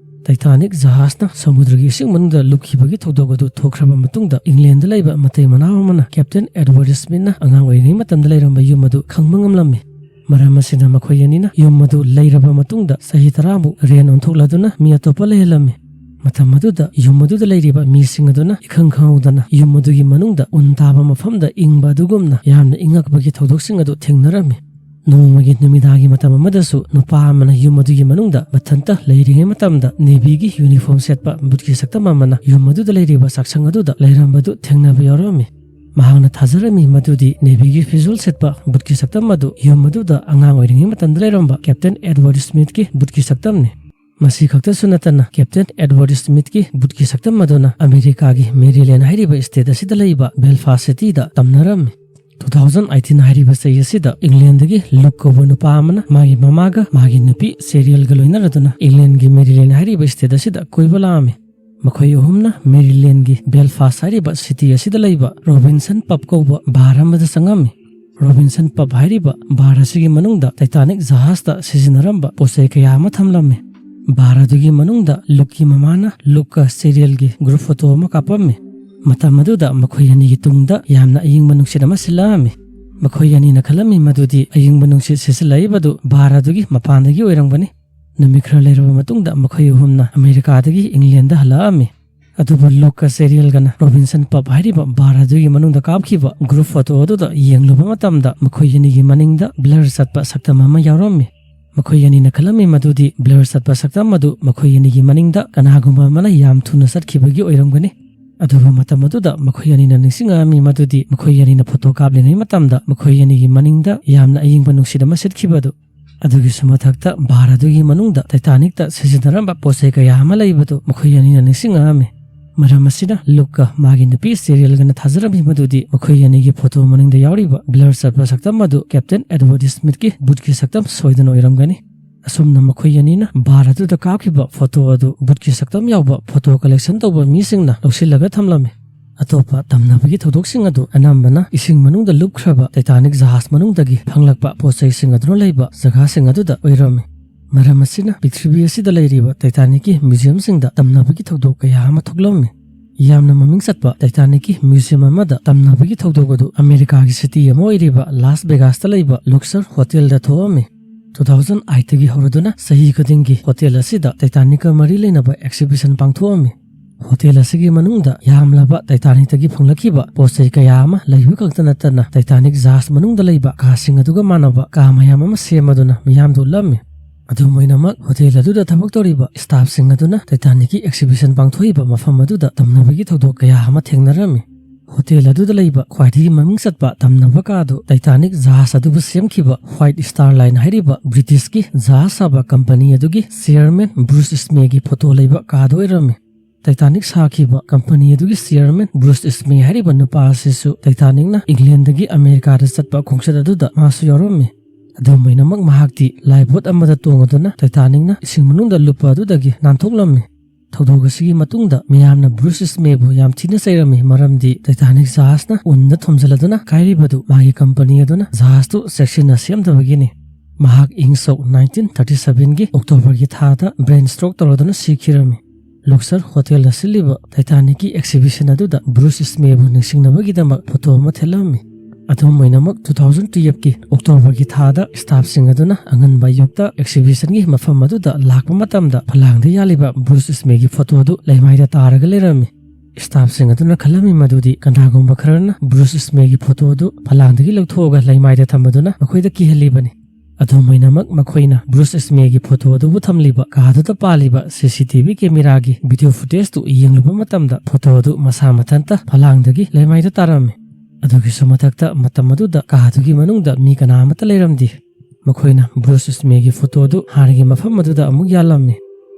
ꯇꯥꯏꯇꯥꯅꯤꯛ ꯖꯍꯥꯖꯅ ꯁꯃꯨꯗ꯭ꯔꯒꯤ ꯏꯁꯤꯡ ꯃꯅꯨꯡꯗ ꯂꯨꯞꯈꯤꯕꯒꯤ ꯊꯧꯗꯣꯛ ꯑꯗꯨ ꯊꯣꯛꯈ꯭ꯔꯕ ꯃꯇꯨꯡꯗ ꯏꯪꯂꯦꯟꯗ ꯂꯩꯕ ꯃꯇꯩ ꯃꯅꯥꯎ ꯑꯃꯅ ꯀꯦꯞꯇꯦꯟ ꯑꯦꯗꯋꯥꯔꯗ ꯁ꯭ꯃꯤꯠꯅ ꯑꯉꯥꯡ ꯑꯣꯏꯔꯤꯉꯩ ꯃꯇꯝꯗ ꯂꯩꯔꯝꯕ ꯌꯨꯝ ꯑꯗꯨ ꯈꯪꯕ ꯉꯝꯂꯝꯃꯤ꯫ ꯃꯔꯝ ꯑꯁꯤꯅ ꯃꯈꯣꯏ ꯑꯅꯤꯅ ꯌꯨꯝ ꯑꯗꯨ ꯂꯩꯔꯕ ꯃꯇꯨꯡꯗ ꯆꯍꯤ ꯇꯔꯥꯃꯨꯛ ꯔꯦꯟ ꯑꯣꯟꯊꯣꯛꯂꯗꯨꯅ ꯃꯤ ꯑꯇꯣꯞꯄ ꯂꯩꯍꯜꯂꯝꯃꯤ꯫ ꯃꯇꯝ ꯑꯗꯨꯗ ꯌꯨꯝ ꯑꯗꯨꯗ ꯂꯩꯔꯤꯕ ꯃꯤꯁꯤꯡ ꯑꯗꯨꯅ ꯏꯈꯪ ꯈꯪꯍꯧꯗꯅ ꯌꯨꯝ ꯑꯗꯨꯒꯤ ꯃꯅꯨꯡꯗ ꯎꯟ ꯇꯥꯕ ꯃꯐꯝꯗ ꯏꯪꯕ ꯑꯗꯨꯒꯨꯝꯅ ꯌꯥꯝꯅ ꯏꯪꯉꯛꯄꯒꯤ ꯊꯧꯗꯣꯛꯁꯤꯡ ꯑꯗꯨ ꯊꯦꯡꯅꯔꯝꯃꯤ꯫ ꯅꯣꯡꯃꯒꯤ ꯅꯨꯃꯤꯗꯥꯡꯒꯤ ꯃꯇꯝ ꯑꯃꯗꯁꯨ ꯅꯨꯄꯥ ꯑꯃꯅ ꯌꯨꯝ ꯑꯗꯨꯒꯤ ꯃꯅꯨꯡꯗ ꯃꯊꯟꯇ ꯂꯩꯔꯤꯉꯩ ꯃꯇꯝꯗ ꯅꯦꯚꯤꯒꯤ ꯌꯨꯅꯤꯐꯣꯔꯝ ꯁꯦꯠꯄ ꯕꯨꯠꯀꯤ ꯁꯛꯇꯝ ꯑꯃꯅ ꯌꯨꯝ ꯑꯗꯨꯗ ꯂꯩꯔꯤꯕ ꯆꯥꯛꯁꯪ ꯑꯗꯨꯗ ꯂꯩꯔꯝꯕꯗꯨ ꯊꯦꯡꯅꯕ ꯌꯥꯎꯔꯝꯃꯤ꯫ ꯃꯍꯥꯛꯅ ꯊꯥꯖꯔꯝꯃꯤ ꯃꯗꯨꯗꯤ ꯅꯦꯚꯤꯒꯤ ꯐꯤꯖꯣꯜ ꯁꯦꯠꯄ ꯕꯨꯠꯀꯤ ꯁꯛꯇꯝ ꯑꯗꯨ ꯌꯨꯝ ꯑꯗꯨꯗ ꯑꯉꯥꯡ ꯑꯣꯏꯔꯤꯉꯩ ꯃꯇꯝꯗ ꯂꯩꯔꯝꯕ ꯀꯦꯞꯇꯦꯟ ꯑꯦꯗꯋꯥꯔꯗ ꯁ꯭ꯃꯤꯠꯀꯤ ꯕꯨꯠꯀꯤ ꯁꯛꯇꯝꯅꯤ꯫ ꯃꯁꯤ ꯈꯛꯇꯁꯨ ꯅꯠꯇꯅ ꯀꯦꯞꯇꯦꯟ ꯑꯦꯗꯋꯥꯔꯗ ꯁ꯭ꯃꯤꯠꯀꯤ ꯕꯨꯠꯀꯤ ꯁꯛꯇꯝ ꯑꯗꯨꯅ ꯑꯃꯦꯔꯤꯀꯥꯒꯤ ꯃꯦꯔꯤꯂꯦꯟ ꯍꯥꯏꯔꯤꯕ ꯁ꯭ꯇꯦꯠ ꯑꯁꯤꯗ ꯂꯩꯕ ꯕꯦꯜꯐꯥꯁ ꯁꯤꯇꯤꯗ ꯇꯝꯅꯔꯝꯃꯤ꯫ ꯇꯨ ꯊꯥꯎꯖꯟ ꯑꯩꯠꯇꯤꯟ ꯍꯥꯏꯔꯤꯕ ꯆꯍꯤ ꯑꯁꯤꯗ ꯏꯪꯂꯦꯟꯗꯒꯤ ꯂꯨꯛ ꯀꯧꯕ ꯅꯨꯄꯥ ꯑꯃꯅ ꯃꯥꯒꯤ ꯃꯃꯥꯒ ꯃꯥꯒꯤ ꯅꯨꯄꯤ ꯁꯦꯔꯤꯌꯦꯜꯒ ꯂꯣꯏꯅꯔꯗꯨꯅ ꯏꯪꯂꯦꯟꯒꯤ ꯃꯦꯔꯤꯂꯦꯟ ꯍꯥꯏꯔꯤꯕ ꯁ꯭ꯇꯦꯠ ꯑꯁꯤꯗ ꯀꯣꯏꯕ ꯂꯥꯛꯑꯝꯃꯤ꯫ ꯃꯈꯣꯏ ꯑꯍꯨꯝꯅ ꯃꯦꯔꯤꯂꯦꯟꯒꯤ ꯕꯦꯜꯐꯥꯁ ꯍꯥꯏꯔꯤꯕ ꯁꯤꯇꯤ ꯑꯁꯤꯗ ꯂꯩꯕ ꯔꯣꯕꯤꯟꯁꯟ ꯄꯕ ꯀꯧꯕ ꯕꯥꯔ ꯑꯃꯗ ꯆꯪꯉꯝꯃꯤ꯫ ꯔꯣꯕꯤꯟꯁꯟ ꯄꯕ ꯍꯥꯏꯔꯤꯕ ꯕꯥꯔ ꯑꯁꯤꯒꯤ ꯃꯅꯨꯡꯗ ꯇꯥꯏꯇꯥꯅꯤꯛ ꯖꯍꯥꯖꯇ ꯁꯤꯖꯤꯟꯅꯔꯝꯕ ꯄꯣꯠ ꯆꯩ ꯀꯌꯥ ꯑꯃ ꯊꯝꯂꯝꯃꯤ꯫ ꯕꯥꯔ ꯑꯗꯨꯒꯤ ꯃꯅꯨꯡꯗ ꯂꯨꯛꯀꯤ ꯃꯃꯥꯅ ꯂꯨꯛꯀ ꯁꯦꯔꯤꯌꯦꯜꯒꯤ ꯒ꯭ꯔꯨꯞ ꯐꯣꯇꯣ ꯑꯃ ꯀꯥꯞꯄꯝꯃꯤ꯫ ꯃꯇꯝ ꯑꯗꯨꯗ ꯃꯈꯣꯏ ꯑꯅꯤꯒꯤ ꯇꯨꯡꯗ ꯌꯥꯝꯅ ꯑꯏꯪꯕ ꯅꯨꯡꯁꯤꯠ ꯑꯃ ꯁꯤꯠꯂꯛꯑꯝꯃꯤ꯫ ꯃꯈꯣꯏ ꯑꯅꯤꯅ ꯈꯜꯂꯝꯃꯤ ꯃꯗꯨꯗꯤ ꯑꯏꯪꯕ ꯅꯨꯡꯁꯤꯠ ꯁꯤꯠꯆꯤꯜꯂꯛꯏꯕꯗꯨ ꯕꯥꯔ ꯑꯗꯨꯒꯤ ꯃꯄꯥꯟꯗꯒꯤ ꯑꯣꯏꯔꯝꯒꯅꯤ꯫ ꯅꯨꯃꯤꯠ ꯈꯔ ꯂꯩꯔꯕ ꯃꯇꯨꯡꯗ ꯃꯈꯣꯏ ꯑꯍꯨꯝꯅ ꯑꯃꯦꯔꯤꯀꯥꯗꯒꯤ ꯏꯪꯂꯦꯟꯗ ꯍꯜꯂꯛꯑꯝꯃꯤ꯫ ꯑꯗꯨꯕꯨ ꯂꯨꯛꯀ ꯁꯦꯔꯤꯌꯦꯜꯒꯅ ꯔꯣꯕꯤꯟꯁꯟ ꯄꯕ ꯍꯥꯏꯔꯤꯕ ꯕꯥꯔ ꯑꯗꯨꯒꯤ ꯃꯅꯨꯡꯗ ꯀꯥꯞꯈꯤꯕ ꯒ꯭ꯔꯨꯞ ꯐꯣꯇꯣ ꯑꯗꯨꯗ ꯌꯦꯡꯂꯨꯕ ꯃꯇꯝꯗ ꯃꯈꯣꯏ ꯑꯅꯤꯒꯤ ꯃꯅꯤꯡꯗ ꯕ꯭ꯂꯔ ꯆꯠꯄ ꯁꯛꯇꯝ ꯑꯃ ꯌꯥꯎꯔꯝꯃꯤ꯫ ꯃꯈꯣꯏ ꯑꯅꯤꯅ ꯈꯜꯂꯝꯃꯤ ꯃꯗꯨꯗꯤ ꯕ꯭ꯂꯔ ꯆꯠꯄ ꯁꯛꯇꯝ ꯑꯗꯨ ꯃꯈꯣꯏ ꯑꯅꯤꯒꯤ ꯃꯅꯤꯡꯗ ꯀꯅꯥꯒꯨꯝꯕ ꯑꯃꯅ ꯌꯥꯝ ꯊꯨꯅ ꯆꯠꯈꯤꯕꯒꯤ ꯑꯣꯏꯔꯝꯒꯅꯤ꯫ ꯑꯗꯨꯕꯨ ꯃꯇꯝ ꯑꯗꯨꯗ ꯃꯈꯣꯏ ꯑꯅꯤꯅ ꯅꯤꯡꯁꯤꯡꯉꯛꯑꯝꯃꯤ ꯃꯗꯨꯗꯤ ꯃꯈꯣꯏ ꯑꯅꯤꯅ ꯐꯣꯇꯣ ꯀꯥꯞꯂꯤꯉꯩ ꯃꯇꯝꯗ ꯃꯈꯣꯏ ꯑꯅꯤꯒꯤ ꯃꯅꯤꯡꯗ ꯌꯥꯝꯅ ꯑꯏꯪꯕ ꯅꯨꯡꯁꯤꯠ ꯑꯃ ꯁꯤꯠꯈꯤꯕꯗꯨ꯫ ꯑꯗꯨꯒꯤꯁꯨ ꯃꯊꯛꯇ ꯕꯥꯔ ꯑꯗꯨꯒꯤ ꯃꯅꯨꯡꯗ ꯇꯥꯏꯇꯥꯅꯤꯛꯇ ꯁꯤꯖꯤꯟꯅꯔꯝꯕ ꯄꯣꯠ ꯆꯩ ꯀꯌꯥ ꯑꯃ ꯂꯩꯕꯗꯨ ꯃꯈꯣꯏ ꯑꯅꯤꯅ ꯅꯤꯡꯁꯤꯡꯉꯛꯑꯝꯃꯤ꯫ ꯃꯔꯝ ꯑꯁꯤꯅ ꯂꯨꯛꯀ ꯃꯥꯒꯤ ꯅꯨꯄꯤ ꯁꯦꯔꯤꯌꯦꯜꯒꯅ ꯊꯥꯖꯔꯝꯃꯤ ꯃꯗꯨꯗꯤ ꯃꯈꯣꯏ ꯑꯅꯤꯒꯤ ꯐꯣꯇꯣ ꯃꯅꯤꯡꯗ ꯌꯥꯎꯔꯤꯕ ꯕ꯭ꯂꯔ ꯆꯠꯄ ꯁꯛꯇꯝ ꯑꯗꯨ ꯀꯦꯞꯇꯦꯟ ꯑꯦꯗꯋꯥꯔꯗ ꯁ꯭ꯃꯤꯊꯀꯤ ꯕꯨꯠꯀꯤ ꯁꯛꯇꯝ ꯁꯣꯏꯗꯅ ꯑꯣꯏꯔꯝꯒꯅꯤ꯫ ꯑꯁꯨꯝꯅ ꯃꯈꯣꯏ ꯑꯅꯤꯅ ꯕꯥꯔ ꯑꯗꯨꯗ ꯀꯥꯞꯈꯤꯕ ꯐꯣꯇꯣ ꯑꯗꯨ ꯕꯨꯠꯀꯤ ꯁꯛꯇꯝ ꯌꯥꯎꯕ ꯐꯣꯇꯣ ꯀꯂꯦꯛꯁꯟ ꯇꯧꯕ ꯃꯤꯁꯤꯡꯅ ꯂꯧꯁꯤꯜꯂꯒ ꯊꯝꯂꯝꯃꯤ꯫ ꯑꯇꯣꯞꯄ ꯇꯝꯅꯕꯒꯤ ꯊꯧꯗꯣꯛꯁꯤꯡ ꯑꯗꯨ ꯑꯅꯝꯕꯅ ꯏꯁꯤꯡ ꯃꯅꯨꯡꯗ ꯂꯨꯞꯈ꯭ꯔꯕ ꯇꯥꯏꯇꯥꯅꯤꯛ ꯖꯍꯥꯖ ꯃꯅꯨꯡꯗꯒꯤ ꯐꯪꯂꯛꯄ ꯄꯣꯠ ꯆꯩꯁꯤꯡ ꯑꯗꯨꯅ ꯂꯩꯕ ꯖꯒꯥꯁꯤꯡ ꯑꯗꯨꯗ ꯑꯣꯏꯔꯝꯃꯤ꯫ ꯃꯔꯝ ꯑꯁꯤꯅ ꯄ꯭ꯔꯤꯊꯤꯕꯤ ꯑꯁꯤꯗ ꯂꯩꯔꯤꯕ ꯇꯥꯏꯇꯥꯅꯤꯛꯀꯤ ꯃ꯭ꯌꯨꯖꯤꯌꯝꯁꯤꯡꯗ ꯇꯝꯅꯕꯒꯤ ꯊꯧꯗꯣꯛ ꯀꯌꯥ ꯑꯃ ꯊꯣꯛꯂꯝꯃꯤ꯫ ꯌꯥꯝꯅ ꯃꯃꯤꯡ ꯆꯠꯄ ꯇꯥꯏꯇꯥꯅꯤꯛꯀꯤ ꯃ꯭ꯌꯨꯖꯤꯌꯝ ꯑꯃꯗ ꯇꯝꯅꯕꯒꯤ ꯊꯧꯗꯣꯛ ꯑꯗꯨ ꯑꯃꯦꯔꯤꯀꯥꯒꯤ ꯁꯤꯇꯤ ꯑꯃ ꯑꯣꯏꯔꯤꯕ ꯂꯥꯁ ꯚꯦꯒꯥꯁꯇ ꯂꯩꯕ ꯂꯨꯛꯁꯔ ꯍꯣꯇꯦꯜꯗ ꯊꯣꯛꯑꯝꯃꯤ꯫ ꯇꯨ ꯊꯥꯎꯖꯟ ꯑꯥꯏꯠꯇꯒꯤ ꯍꯧꯔꯗꯨꯅ ꯆꯍꯤ ꯈꯨꯗꯤꯡꯒꯤ ꯍꯣꯇꯦꯜ ꯑꯁꯤꯗ ꯇꯥꯏꯇꯥꯅꯤꯛꯀ ꯃꯔꯤ ꯂꯩꯅꯕ ꯑꯦꯛꯁꯤꯕꯤꯁꯟ ꯄꯥꯡꯊꯣꯛꯑꯝꯃꯤ꯫ ꯍꯣꯇꯦꯜ ꯑꯁꯤꯒꯤ ꯃꯅꯨꯡꯗ ꯌꯥꯝꯂꯕ ꯇꯥꯏꯇꯥꯅꯤꯛꯇꯒꯤ ꯐꯪꯂꯛꯈꯤꯕ ꯄꯣꯠ ꯆꯩ ꯀꯌꯥ ꯑꯃ ꯂꯩꯕ ꯈꯛꯇ ꯅꯠꯇꯅ ꯇꯥꯏꯇꯥꯅꯤꯛ ꯖꯍꯥꯖ ꯃꯅꯨꯡꯗ ꯂꯩꯕ ꯀꯥꯁꯤꯡ ꯑꯗꯨꯒ ꯃꯥꯟꯅꯕ ꯀꯥ ꯃꯌꯥꯝ ꯑꯃ ꯁꯦꯝꯃꯗꯨꯅ ꯃꯤꯌꯥꯝꯗ ꯎꯠꯂꯝꯃꯤ꯫ ꯑꯗꯨꯝ ꯑꯣꯏꯅꯃꯛ, ꯍꯣꯇꯦꯜ ꯑꯗꯨꯗ ꯊꯕꯛ ꯇꯧꯔꯤꯕ ꯁ꯭ꯇꯥꯐꯁꯤꯡ ꯑꯗꯨꯅ ꯇꯥꯏꯇꯥꯅꯤꯛꯀꯤ ꯑꯦꯛꯁꯤꯕꯤꯁꯟ ꯄꯥꯡꯊꯣꯛꯏꯕ ꯃꯐꯝ ꯑꯗꯨꯗ ꯇꯝꯅꯕꯒꯤ ꯊꯧꯗꯣꯛ ꯀꯌꯥ ꯑꯃ ꯊꯦꯡꯅꯔꯝꯃꯤ꯫ ꯍꯣꯇꯦꯜ ꯑꯗꯨꯗ ꯂꯩꯕ ꯈ꯭ꯋꯥꯏꯗꯒꯤ ꯃꯃꯤꯡ ꯆꯠꯄ ꯇꯝꯅꯕ ꯀꯥ ꯑꯗꯨ ꯇꯥꯏꯇꯥꯅꯤꯛ ꯖꯍꯥꯖ ꯑꯗꯨꯕꯨ ꯁꯦꯝꯈꯤꯕ ꯋꯥꯏꯠ ꯁ꯭ꯇꯥꯔ ꯂꯥꯏꯟ ꯍꯥꯏꯔꯤꯕ ꯕ꯭ꯔꯤꯇꯤꯁꯀꯤ ꯖꯍꯥꯖ ꯁꯥꯕ ꯀꯝꯄꯅꯤ ꯑꯗꯨꯒꯤ ꯆꯤꯌꯔꯃꯦꯟ ꯕ꯭ꯔꯨꯁ ꯏꯁꯃꯦꯒꯤ ꯐꯣꯇꯣ ꯂꯩꯕ ꯀꯥꯗꯨ ꯑꯣꯏꯔꯝꯃꯤ꯫ ꯇꯥꯏꯇꯥꯅꯤꯛ ꯁꯥꯈꯤꯕ ꯀꯝꯄꯅꯤ ꯑꯗꯨꯒꯤ ꯆꯤꯌꯔꯃꯦꯟ ꯕ꯭ꯔꯨꯁ ꯏꯁꯃꯦ ꯍꯥꯏꯔꯤꯕ ꯅꯨꯄꯥ ꯑꯁꯤꯁꯨ ꯇꯥꯏꯇꯥꯅꯤꯛꯅ ꯏꯪꯂꯦꯟꯗꯒꯤ ꯑꯃꯦꯔꯤꯀꯥꯗ ꯆꯠꯄ ꯈꯣꯡꯆꯠ ꯑꯗꯨꯗ ꯃꯥꯁꯨ ꯌꯥꯎꯔꯝꯃꯤ꯫ ꯑꯗꯨꯝ ꯑꯣꯏꯅꯃꯛ, ꯃꯍꯥꯛꯇꯤ ꯂꯥꯏꯐꯕꯣꯠ ꯑꯃꯗ ꯇꯣꯡꯉꯗꯨꯅ ꯇꯥꯏꯇꯥꯅꯤꯛꯅ ꯏꯁꯤꯡ ꯃꯅꯨꯡꯗ ꯂꯨꯞꯄ ꯑꯗꯨꯗꯒꯤ ꯅꯥꯟꯊꯣꯛꯂꯝꯃꯤ꯫ ꯊꯧꯗꯣꯛ ꯑꯁꯤꯒꯤ ꯃꯇꯨꯡꯗ ꯃꯤꯌꯥꯝꯅ ꯕ꯭ꯔꯨꯁ ꯏꯁꯃꯦꯕꯨ ꯌꯥꯝ ꯊꯤꯅ ꯆꯩꯔꯝꯃꯤ, ꯃꯔꯝꯗꯤ ꯇꯥꯏꯇꯥꯅꯤꯛ ꯖꯍꯥꯖꯅ ꯎꯟꯗ ꯊꯣꯝꯖꯤꯜꯂꯗꯨꯅ ꯀꯥꯏꯔꯤꯕꯗꯨ ꯃꯥꯒꯤ ꯀꯝꯄꯅꯤ ꯑꯗꯨꯅ ꯖꯍꯥꯖꯇꯨ ꯆꯦꯛꯁꯤꯟꯅ ꯁꯦꯝꯗꯕꯒꯤꯅꯤ꯫ ꯃꯍꯥꯛ ꯏꯪ ꯁꯣꯛ ꯅꯥꯏꯟꯇꯤꯟ ꯊꯥꯔꯇꯤ ꯁꯚꯦꯟꯒꯤ ꯑꯣꯛꯇꯣꯕꯔꯒꯤ ꯊꯥꯗ ꯕ꯭ꯔꯦꯟ ꯁ꯭ꯇ꯭ꯔꯣꯛ ꯇꯧꯔꯗꯨꯅ ꯁꯤꯈꯤꯔꯝꯃꯤ꯫ ꯂꯨꯛꯁꯔ ꯍꯣꯇꯦꯜꯅ ꯁꯤꯜꯂꯤꯕ ꯇꯥꯏꯇꯥꯅꯤꯛꯀꯤ ꯑꯦꯛꯁꯤꯕꯤꯁꯟ ꯑꯗꯨꯗ ꯕ꯭ꯔꯨꯁ ꯏꯁꯃꯦꯕꯨ ꯅꯤꯡꯁꯤꯡꯅꯕꯒꯤꯗꯃꯛ ꯐꯣꯇꯣ ꯑꯃ ꯊꯦꯠꯂꯝꯃꯤ꯫ ꯑꯗꯨꯝ ꯑꯣꯏꯅꯃꯛ, ꯇꯨ ꯊꯥꯎꯖꯟ ꯇꯨꯌꯦꯜꯐꯀꯤ ꯑꯣꯛꯇꯣꯕꯔꯒꯤ ꯊꯥꯗ ꯁ꯭ꯇꯥꯐꯁꯤꯡ ꯑꯗꯨꯅ ꯑꯉꯟꯕ ꯑꯌꯨꯛꯇ ꯑꯦꯛꯁꯤꯕꯤꯁꯟꯒꯤ ꯃꯐꯝ ꯑꯗꯨꯗ ꯂꯥꯛꯄ ꯃꯇꯝꯗ ꯐꯂꯥꯡꯗ ꯌꯥꯜꯂꯤꯕ ꯕ꯭ꯔꯨꯁ ꯏꯁꯃꯦꯒꯤ ꯐꯣꯇꯣ ꯑꯗꯨ ꯂꯩꯃꯥꯏꯗ ꯇꯥꯔꯒ ꯂꯩꯔꯝꯃꯤ꯫ ꯁ꯭ꯇꯥꯐꯁꯤꯡ ꯑꯗꯨꯅ ꯈꯜꯂꯝꯃꯤ ꯃꯗꯨꯗꯤ ꯀꯅꯥꯒꯨꯝꯕ ꯈꯔꯅ ꯕ꯭ꯔꯨꯁ ꯏꯁꯃꯦꯒꯤ ꯐꯣꯇꯣ ꯑꯗꯨ ꯐꯂꯥꯡꯗꯒꯤ ꯂꯧꯊꯣꯛꯑꯒ ꯂꯩꯃꯥꯏꯗ ꯊꯝꯕꯗꯨꯅ ꯃꯈꯣꯏꯗ ꯀꯤꯍꯜꯂꯤꯕꯅꯤ꯫ ꯑꯗꯨꯝ ꯑꯣꯏꯅꯃꯛ, ꯃꯈꯣꯏꯅ ꯕ꯭ꯔꯨꯁ ꯏꯁꯃꯦꯒꯤ ꯐꯣꯇꯣ ꯑꯗꯨꯕꯨ ꯊꯝꯂꯤꯕ ꯀꯥꯗꯨꯗ ꯄꯥꯜꯂꯤꯕ ꯁꯤ ꯁꯤ ꯇꯤ ꯚꯤ ꯀꯦꯃꯦꯔꯥꯒꯤ ꯚꯤꯗꯤꯑꯣ ꯐꯨꯇꯦꯖꯇꯨ ꯌꯦꯡꯂꯨꯕ ꯃꯇꯝꯗ ꯐꯣꯇꯣ ꯑꯗꯨ ꯃꯁꯥ ꯃꯊꯟꯇ ꯐꯂꯥꯡꯗꯒꯤ ꯂꯩꯃꯥꯏꯗ ꯇꯥꯔꯝꯃꯤ꯫ ꯑꯗꯨꯒꯤꯁꯨ ꯃꯊꯛꯇ, ꯃꯇꯝ ꯑꯗꯨꯗ ꯀꯥꯗꯨꯒꯤ ꯃꯅꯨꯡꯗ ꯃꯤ ꯀꯅꯥ ꯑꯃꯠꯇ ꯂꯩꯔꯝꯗꯦ꯫ ꯃꯈꯣꯏꯅ ꯕ꯭ꯔꯨꯁ ꯏꯁꯃꯦꯒꯤ ꯐꯣꯇꯣ ꯑꯗꯨ ꯍꯥꯟꯅꯒꯤ ꯃꯐꯝ ꯑꯗꯨꯗ ꯑꯃꯨꯛ ꯌꯥꯜꯂꯝꯃꯤ꯫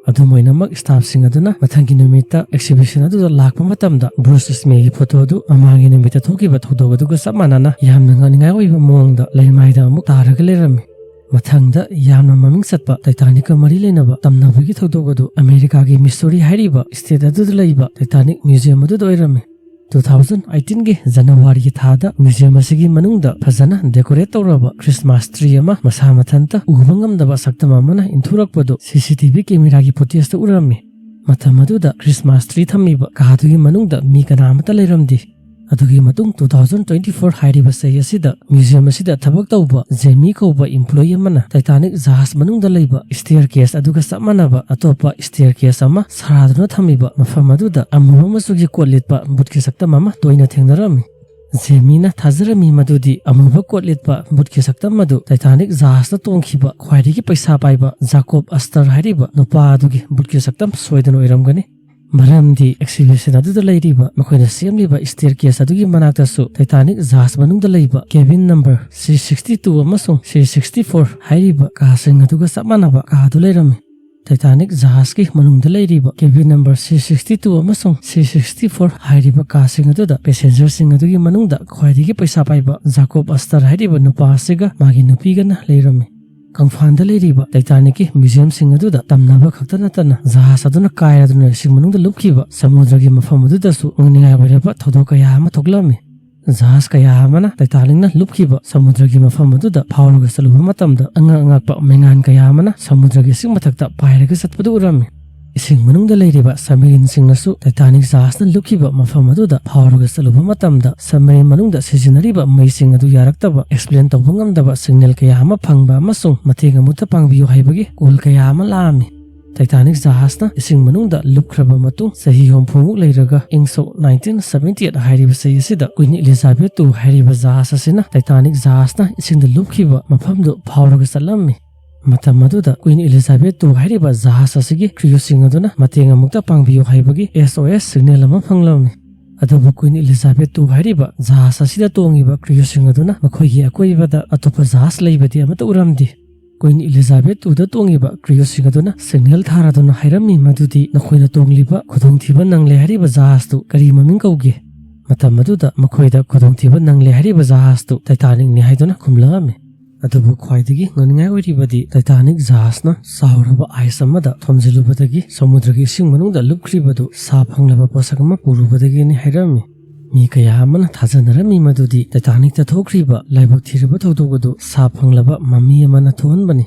ꯑꯗꯨꯝ ꯑꯣꯏꯅꯃꯛ, ꯁ꯭ꯇꯥꯐꯁꯤꯡ ꯑꯗꯨꯅ ꯃꯊꯪꯒꯤ ꯅꯨꯃꯤꯠꯇ ꯑꯦꯛꯁꯤꯕꯤꯁꯟ ꯑꯗꯨꯗ ꯂꯥꯛꯄ ꯃꯇꯝꯗ ꯕ꯭ꯔꯨꯁ ꯏꯁꯃꯦꯒꯤ ꯐꯣꯇꯣ ꯑꯗꯨ ꯃꯃꯥꯡꯒꯤ ꯅꯨꯃꯤꯠꯇ ꯊꯣꯛꯈꯤꯕ ꯊꯧꯗꯣꯛ ꯑꯗꯨꯒ ꯆꯞ ꯃꯥꯟꯅꯅ ꯌꯥꯝꯅ ꯉꯛꯅꯤꯡꯉꯥꯏ ꯑꯣꯏꯕ ꯃꯑꯣꯡꯗ ꯂꯩꯃꯥꯏꯗ ꯑꯃꯨꯛ ꯇꯥꯔꯒ ꯂꯩꯔꯝꯃꯤ꯫ ꯃꯊꯪꯗ, ꯌꯥꯝꯅ ꯃꯃꯤꯡ ꯆꯠꯄ ꯇꯥꯏꯇꯥꯅꯤꯛꯀ ꯃꯔꯤ ꯂꯩꯅꯕ ꯇꯝꯅꯕꯒꯤ ꯊꯧꯗꯣꯛ ꯑꯗꯨ ꯑꯃꯦꯔꯤꯀꯥꯒꯤ ꯃꯤꯁꯣꯔꯤ ꯍꯥꯏꯔꯤꯕ ꯁ꯭ꯇꯦꯠ ꯑꯗꯨꯗ ꯂꯩꯕ ꯇꯥꯏꯇꯥꯅꯤꯛ ꯃ꯭ꯌꯨꯖꯤꯌꯝ ꯑꯗꯨꯗ ꯑꯣꯏꯔꯝꯃꯤ꯫ ꯇꯨ ꯊꯥꯎꯖꯟ ꯑꯩꯠꯇꯤꯟꯒꯤ ꯖꯅꯋꯥꯔꯤꯒꯤ ꯊꯥꯗ ꯃ꯭ꯌꯨꯖꯤꯌꯝ ꯑꯁꯤꯒꯤ ꯃꯅꯨꯡꯗ ꯐꯖꯅ ꯗꯦꯀꯣꯔꯦꯠ ꯇꯧꯔꯕ ꯈ꯭ꯔꯤꯁꯃꯥꯁ ꯇ꯭ꯔꯤ ꯑꯃ ꯃꯁꯥ ꯃꯊꯟꯇ ꯎꯕ ꯉꯝꯗꯕ ꯁꯛꯇꯝ ꯑꯃꯅ ꯏꯟꯊꯣꯔꯛꯄꯗꯨ ꯁꯤ ꯁꯤ ꯇꯤ ꯚꯤ ꯀꯦꯃꯦꯔꯥꯒꯤ ꯐꯨꯇꯦꯖꯇ ꯎꯔꯝꯃꯤ꯫ ꯃꯇꯝ ꯑꯗꯨꯗ ꯈ꯭ꯔꯤꯁꯃꯥꯁ ꯇ꯭ꯔꯤ ꯊꯝꯂꯤꯕ ꯀꯥꯗꯨꯒꯤ ꯃꯅꯨꯡꯗ ꯃꯤ ꯀꯅꯥ ꯑꯃꯠꯇ ꯂꯩꯔꯝꯗꯦ꯫ ꯑꯗꯨꯒꯤ ꯃꯇꯨꯡ, ꯇꯨ ꯊꯥꯎꯖꯟ ꯇ꯭ꯋꯦꯟꯇꯤ ꯐꯣꯔ ꯍꯥꯏꯔꯤꯕ ꯆꯍꯤ ꯑꯁꯤꯗ ꯃ꯭ꯌꯨꯖꯤꯌꯝ ꯑꯁꯤꯗ ꯊꯕꯛ ꯇꯧꯕ ꯖꯦꯃꯤ ꯀꯧꯕ ꯏꯝꯄ꯭ꯂꯣꯌꯤ ꯑꯃꯅ ꯇꯥꯏꯇꯥꯅꯤꯛ ꯖꯍꯥꯖ ꯃꯅꯨꯡꯗ ꯂꯩꯕ ꯁ꯭ꯇꯦꯌꯔ ꯀꯦꯁ ꯑꯗꯨꯒ ꯆꯞ ꯃꯥꯟꯅꯕ ꯑꯇꯣꯞꯄ ꯁ꯭ꯇꯦꯌꯔ ꯀꯦꯁ ꯑꯃ ꯁꯥꯔꯗꯨꯅ ꯊꯝꯂꯤꯕ ꯃꯐꯝ ꯑꯗꯨꯗ ꯑꯃꯨꯕ ꯃꯆꯨꯒꯤ ꯀꯣꯠ ꯂꯤꯠꯄ ꯚꯨꯠꯀꯤ ꯁꯛꯇꯝ ꯑꯃ ꯇꯣꯏꯅ ꯊꯦꯡꯅꯔꯝꯃꯤ꯫ ꯖꯦꯃꯤꯅ ꯊꯥꯖꯔꯝꯃꯤ ꯃꯗꯨꯗꯤ ꯑꯃꯨꯕ ꯀꯣꯠ ꯂꯤꯠꯄ ꯚꯨꯠꯀꯤ ꯁꯛꯇꯝ ꯑꯗꯨ ꯇꯥꯏꯇꯥꯅꯤꯛ ꯖꯍꯥꯖꯇ ꯇꯣꯡꯈꯤꯕ ꯈ꯭ꯋꯥꯏꯗꯒꯤ ꯄꯩꯁꯥ ꯄꯥꯏꯕ ꯖꯥꯀꯣꯕ ꯑꯁꯇꯔ ꯍꯥꯏꯔꯤꯕ ꯅꯨꯄꯥ ꯑꯗꯨꯒꯤ ꯚꯨꯠꯀꯤ ꯁꯛꯇꯝ ꯁꯣꯏꯗꯅ ꯑꯣꯏꯔꯝꯒꯅꯤ꯫ ꯃꯔꯝꯗꯤ ꯑꯦꯛꯁꯤꯕꯤꯁꯟ ꯑꯗꯨꯗ ꯂꯩꯔꯤꯕ ꯃꯈꯣꯏꯅ ꯁꯦꯝꯂꯤꯕ ꯁ꯭ꯇꯦꯌꯔ ꯀꯦꯁ ꯑꯗꯨꯒꯤ ꯃꯅꯥꯛꯇꯁꯨ ꯇꯥꯏꯇꯥꯅꯤꯛ ꯖꯍꯥꯖ ꯃꯅꯨꯡꯗ ꯂꯩꯕ cabin number three sixty two ꯑꯃꯁꯨꯡ ꯊ꯭ꯔꯤ ꯁꯤꯛꯁꯇꯤ ꯐꯣꯔ ꯍꯥꯏꯔꯤꯕ ꯀꯥꯁꯤꯡ ꯑꯗꯨꯒ ꯆꯞ ꯃꯥꯟꯅꯕ ꯀꯥ ꯑꯗꯨ ꯂꯩꯔꯝꯃꯤ꯫ ꯇꯥꯏꯇꯥꯅꯤꯛ ꯖꯍꯥꯖꯀꯤ ꯃꯅꯨꯡꯗ ꯂꯩꯔꯤꯕ cabin number C sixty two ꯑꯃꯁꯨꯡ C sixty four ꯍꯥꯏꯔꯤꯕ ꯀꯥꯁꯤꯡ ꯑꯗꯨꯗ passengerꯁꯤꯡ ꯑꯗꯨꯒꯤ ꯃꯅꯨꯡꯗ ꯈ꯭ꯋꯥꯏꯗꯒꯤ ꯄꯩꯁꯥ ꯄꯥꯏꯕ ꯖꯥꯀꯣꯕ ꯑꯁꯇꯔ ꯍꯥꯏꯔꯤꯕ ꯅꯨꯄꯥ ꯑꯁꯤꯒ ꯃꯥꯒꯤ ꯅꯨꯄꯤꯒꯅ ꯂꯩꯔꯝꯃꯤ꯫ ꯀꯪꯐꯥꯟꯗ ꯂꯩꯔꯤꯕ ꯇꯥꯏꯇꯥꯅꯤꯛꯀꯤ museumꯁꯤꯡ ꯑꯗꯨꯗ ꯇꯝꯅꯕ ꯈꯛꯇ ꯅꯠꯇꯅ ꯖꯍꯥꯖ ꯑꯗꯨꯅ ꯀꯥꯏꯔꯗꯨꯅ ꯏꯁꯤꯡ ꯃꯅꯨꯡꯗ ꯂꯨꯞꯈꯤꯕ ꯁꯃꯨꯗ꯭ꯔꯒꯤ ꯃꯐꯝ ꯑꯗꯨꯗꯁꯨ ꯉꯛꯅꯤꯡꯉꯥꯏ ꯑꯣꯏꯔꯕ ꯊꯧꯗꯣꯛ ꯀꯌꯥ ꯑꯃ ꯊꯣꯛꯂꯝꯃꯤ꯫ ꯖꯍꯥꯖ ꯀꯌꯥ ꯑꯃꯅ ꯇꯥꯏꯇꯥꯅꯤꯛꯅ ꯂꯨꯞꯈꯤꯕ ꯁꯃꯨꯗ꯭ꯔꯒꯤ ꯃꯐꯝ ꯑꯗꯨꯗ ꯐꯥꯎꯔꯒ ꯆꯠꯂꯨꯕ ꯃꯇꯝꯗ ꯑꯉꯛ ꯑꯉꯛꯄ ꯃꯩꯉꯥꯟ ꯀꯌꯥ ꯑꯃꯅ ꯁꯃꯨꯗ꯭ꯔꯒꯤ ꯏꯁꯤꯡ ꯃꯊꯛꯇ ꯄꯥꯏꯔꯒ ꯆꯠꯄꯗꯨ ꯎꯔꯝꯃꯤ꯫ ꯏꯁꯤꯡ ꯃꯅꯨꯡꯗ ꯂꯩꯔꯤꯕ submarineꯁꯤꯡꯅꯁꯨ ꯇꯥꯏꯇꯥꯅꯤꯛ ꯖꯍꯥꯖꯅ ꯂꯨꯞꯈꯤꯕ ꯃꯐꯝ ꯑꯗꯨꯗ ꯐꯥꯎꯔꯒ ꯆꯠꯂꯨꯕ ꯃꯇꯝꯗ submarine ꯃꯅꯨꯡꯗ ꯁꯤꯖꯤꯟꯅꯔꯤꯕ ꯃꯩꯁꯤꯡ ꯑꯗꯨ ꯌꯥꯔꯛꯇꯕ explain ꯇꯧꯕ ꯉꯝꯗꯕ signal ꯀꯌꯥ ꯑꯃ ꯐꯪꯕ ꯑꯃꯁꯨꯡ ꯃꯇꯦꯡ ꯑꯃꯨꯛꯇ ꯄꯥꯡꯕꯤꯌꯨ ꯍꯥꯏꯕꯒꯤ call ꯀꯌꯥ ꯑꯃ ꯂꯥꯛꯑꯝꯃꯤ꯫ ꯇꯥꯏꯇꯥꯅꯤꯛ ꯖꯍꯥꯖꯅ ꯏꯁꯤꯡ ꯃꯅꯨꯡꯗ ꯂꯨꯞꯈ꯭ꯔꯕ ꯃꯇꯨꯡ ꯆꯍꯤ ꯍꯨꯝꯐꯨꯃꯨꯛ ꯂꯩꯔꯒ ꯏꯪ ꯁꯣꯛ nineteen seventy eight ꯍꯥꯏꯔꯤꯕ ꯆꯍꯤ ꯑꯁꯤꯗ Queen Elizabeth two ꯍꯥꯏꯔꯤꯕ ꯖꯍꯥꯖ ꯑꯁꯤꯅ ꯇꯥꯏꯇꯥꯅꯤꯛ ꯖꯍꯥꯖꯅ ꯏꯁꯤꯡꯗ ꯂꯨꯞꯈꯤꯕ ꯃꯐꯝꯗꯨ ꯐꯥꯎꯔꯒ ꯆꯠꯂꯝꯃꯤ꯫ ꯃꯇꯝ ꯑꯗꯨꯗ Queen Elizabeth two ꯍꯥꯏꯔꯤꯕ ꯖꯍꯥꯖ ꯑꯁꯤꯒꯤ crewꯁꯤꯡ ꯑꯗꯨꯅ ꯃꯇꯦꯡ ꯑꯃꯨꯛꯇ ꯄꯥꯡꯕꯤꯌꯨ ꯍꯥꯏꯕꯒꯤ S O S signal ꯑꯃ ꯐꯪꯂꯝꯃꯤ꯫ ꯑꯗꯨꯕꯨ Queen Elizabeth two ꯍꯥꯏꯔꯤꯕ ꯖꯍꯥꯖ ꯑꯁꯤꯗ ꯇꯣꯡꯉꯤꯕ crewꯁꯤꯡ ꯑꯗꯨꯅ ꯃꯈꯣꯏꯒꯤ ꯑꯀꯣꯏꯕꯗ ꯑꯇꯣꯞꯄ ꯖꯍꯥꯖ ꯂꯩꯕꯗꯤ ꯑꯃꯠꯇ ꯎꯔꯝꯗꯦ꯫ Queen Elizabeth twoꯗ ꯇꯣꯡꯉꯤꯕ crewꯁꯤꯡ ꯑꯗꯨꯅ signal ꯊꯥꯔꯗꯨꯅ ꯍꯥꯏꯔꯝꯃꯤ ꯃꯗꯨꯗꯤ ꯅꯈꯣꯏꯅ ꯇꯣꯡꯂꯤꯕ ꯈꯨꯗꯣꯡꯊꯤꯕ ꯅꯪꯂꯦ ꯍꯥꯏꯔꯤꯕ ꯖꯍꯥꯖꯇꯨ ꯀꯔꯤ ꯃꯃꯤꯡ ꯀꯧꯒꯦ? ꯃꯇꯝ ꯑꯗꯨꯗ ꯃꯈꯣꯏꯗ ꯈꯨꯗꯣꯡꯊꯤꯕ ꯅꯪꯂꯦ ꯍꯥꯏꯔꯤꯕ ꯖꯍꯥꯖꯇꯨ ꯇꯥꯏꯇꯥꯅꯤꯛꯅꯤ ꯍꯥꯏꯗꯨꯅ ꯈꯨꯝꯂꯛꯑꯝꯃꯤ꯫ ꯑꯗꯨꯕꯨ ꯈ꯭ꯋꯥꯏꯗꯒꯤ ꯉꯛꯅꯤꯡꯉꯥꯏ ꯑꯣꯏꯔꯤꯕꯗꯤ ꯇꯥꯏꯇꯥꯅꯤꯛ ꯖꯍꯥꯖꯅ ꯆꯥꯎꯔꯕ ice ꯑꯃꯗ ꯊꯣꯝꯖꯤꯜꯂꯨꯕꯗꯒꯤ ꯁꯃꯨꯗ꯭ꯔꯒꯤ ꯏꯁꯤꯡ ꯃꯅꯨꯡꯗ ꯂꯨꯞꯈ꯭ꯔꯤꯕꯗꯨ ꯁꯥ ꯐꯪꯂꯕ ꯄꯣꯠꯁꯛ ꯑꯃ ꯄꯨꯔꯨꯕꯗꯒꯤꯅꯤ ꯍꯥꯏꯔꯝꯃꯤ꯫ ꯃꯤ ꯀꯌꯥ ꯑꯃꯅ ꯊꯥꯖꯅꯔꯝꯃꯤ ꯃꯗꯨꯗꯤ ꯇꯥꯏꯇꯥꯅꯤꯛꯇ ꯊꯣꯛꯈ꯭ꯔꯤꯕ ꯂꯥꯏꯕꯛ ꯊꯤꯔꯕ ꯊꯧꯗꯣꯛ ꯑꯗꯨ ꯁꯥ ꯐꯪꯂꯕ mummy ꯑꯃꯅ ꯊꯣꯛꯍꯟꯕꯅꯤ꯫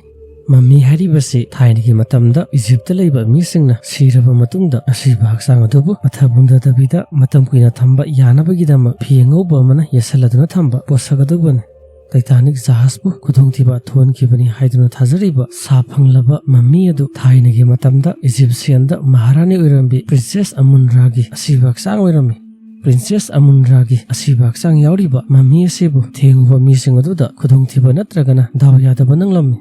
Mummy ꯍꯥꯏꯔꯤꯕꯁꯤ ꯊꯥꯏꯅꯒꯤ ꯃꯇꯝꯗ ꯏꯖꯤꯞꯇ ꯂꯩꯕ ꯃꯤꯁꯤꯡꯅ ꯁꯤꯔꯕ ꯃꯇꯨꯡꯗ ꯑꯁꯤꯕ ꯍꯛꯆꯥꯡ ꯑꯗꯨꯕꯨ ꯃꯊꯥ ꯄꯣꯟꯊꯗꯕꯤꯗ ꯃꯇꯝ ꯀꯨꯏꯅ ꯊꯝꯕ ꯌꯥꯅꯕꯒꯤꯗꯃꯛ ꯐꯤ ꯑꯉꯧꯕ ꯑꯃꯅ ꯌꯦꯠꯁꯜꯂꯗꯨꯅ ꯊꯝꯕ ꯄꯣꯠꯁꯛ ꯑꯗꯨꯕꯨꯅꯤ꯫ ꯇꯥꯏꯇꯥꯅꯤꯛ ꯖꯍꯥꯖꯄꯨ ꯈꯨꯗꯣꯡꯊꯤꯕ ꯊꯣꯛꯍꯟꯈꯤꯕꯅꯤ ꯍꯥꯏꯗꯨꯅ ꯊꯥꯖꯔꯤꯕ ꯁꯥ ꯐꯪꯂꯕ mummy ꯑꯗꯨ ꯊꯥꯏꯅꯒꯤ ꯃꯇꯝꯗ ꯏꯖꯤꯞꯁꯤꯌꯟꯗ ꯃꯍꯥꯔꯥꯅꯤ ꯑꯣꯏꯔꯝꯕꯤ Princess Amun Ra ꯒꯤ ꯑꯁꯤꯕ ꯍꯛꯆꯥꯡ ꯑꯣꯏꯔꯝꯃꯤ꯫ Princess Amun Ra ꯒꯤ ꯑꯁꯤꯕ ꯍꯛꯆꯥꯡ ꯌꯥꯎꯔꯤꯕ mummy ꯑꯁꯤꯕꯨ ꯊꯦꯡꯉꯨꯕ ꯃꯤꯁꯤꯡ ꯑꯗꯨꯗ ꯈꯨꯗꯣꯡꯊꯤꯕ ꯅꯠꯇ꯭ꯔꯒꯅ ꯗꯥꯎ ꯌꯥꯗꯕ ꯅꯪꯂꯝꯃꯤ꯫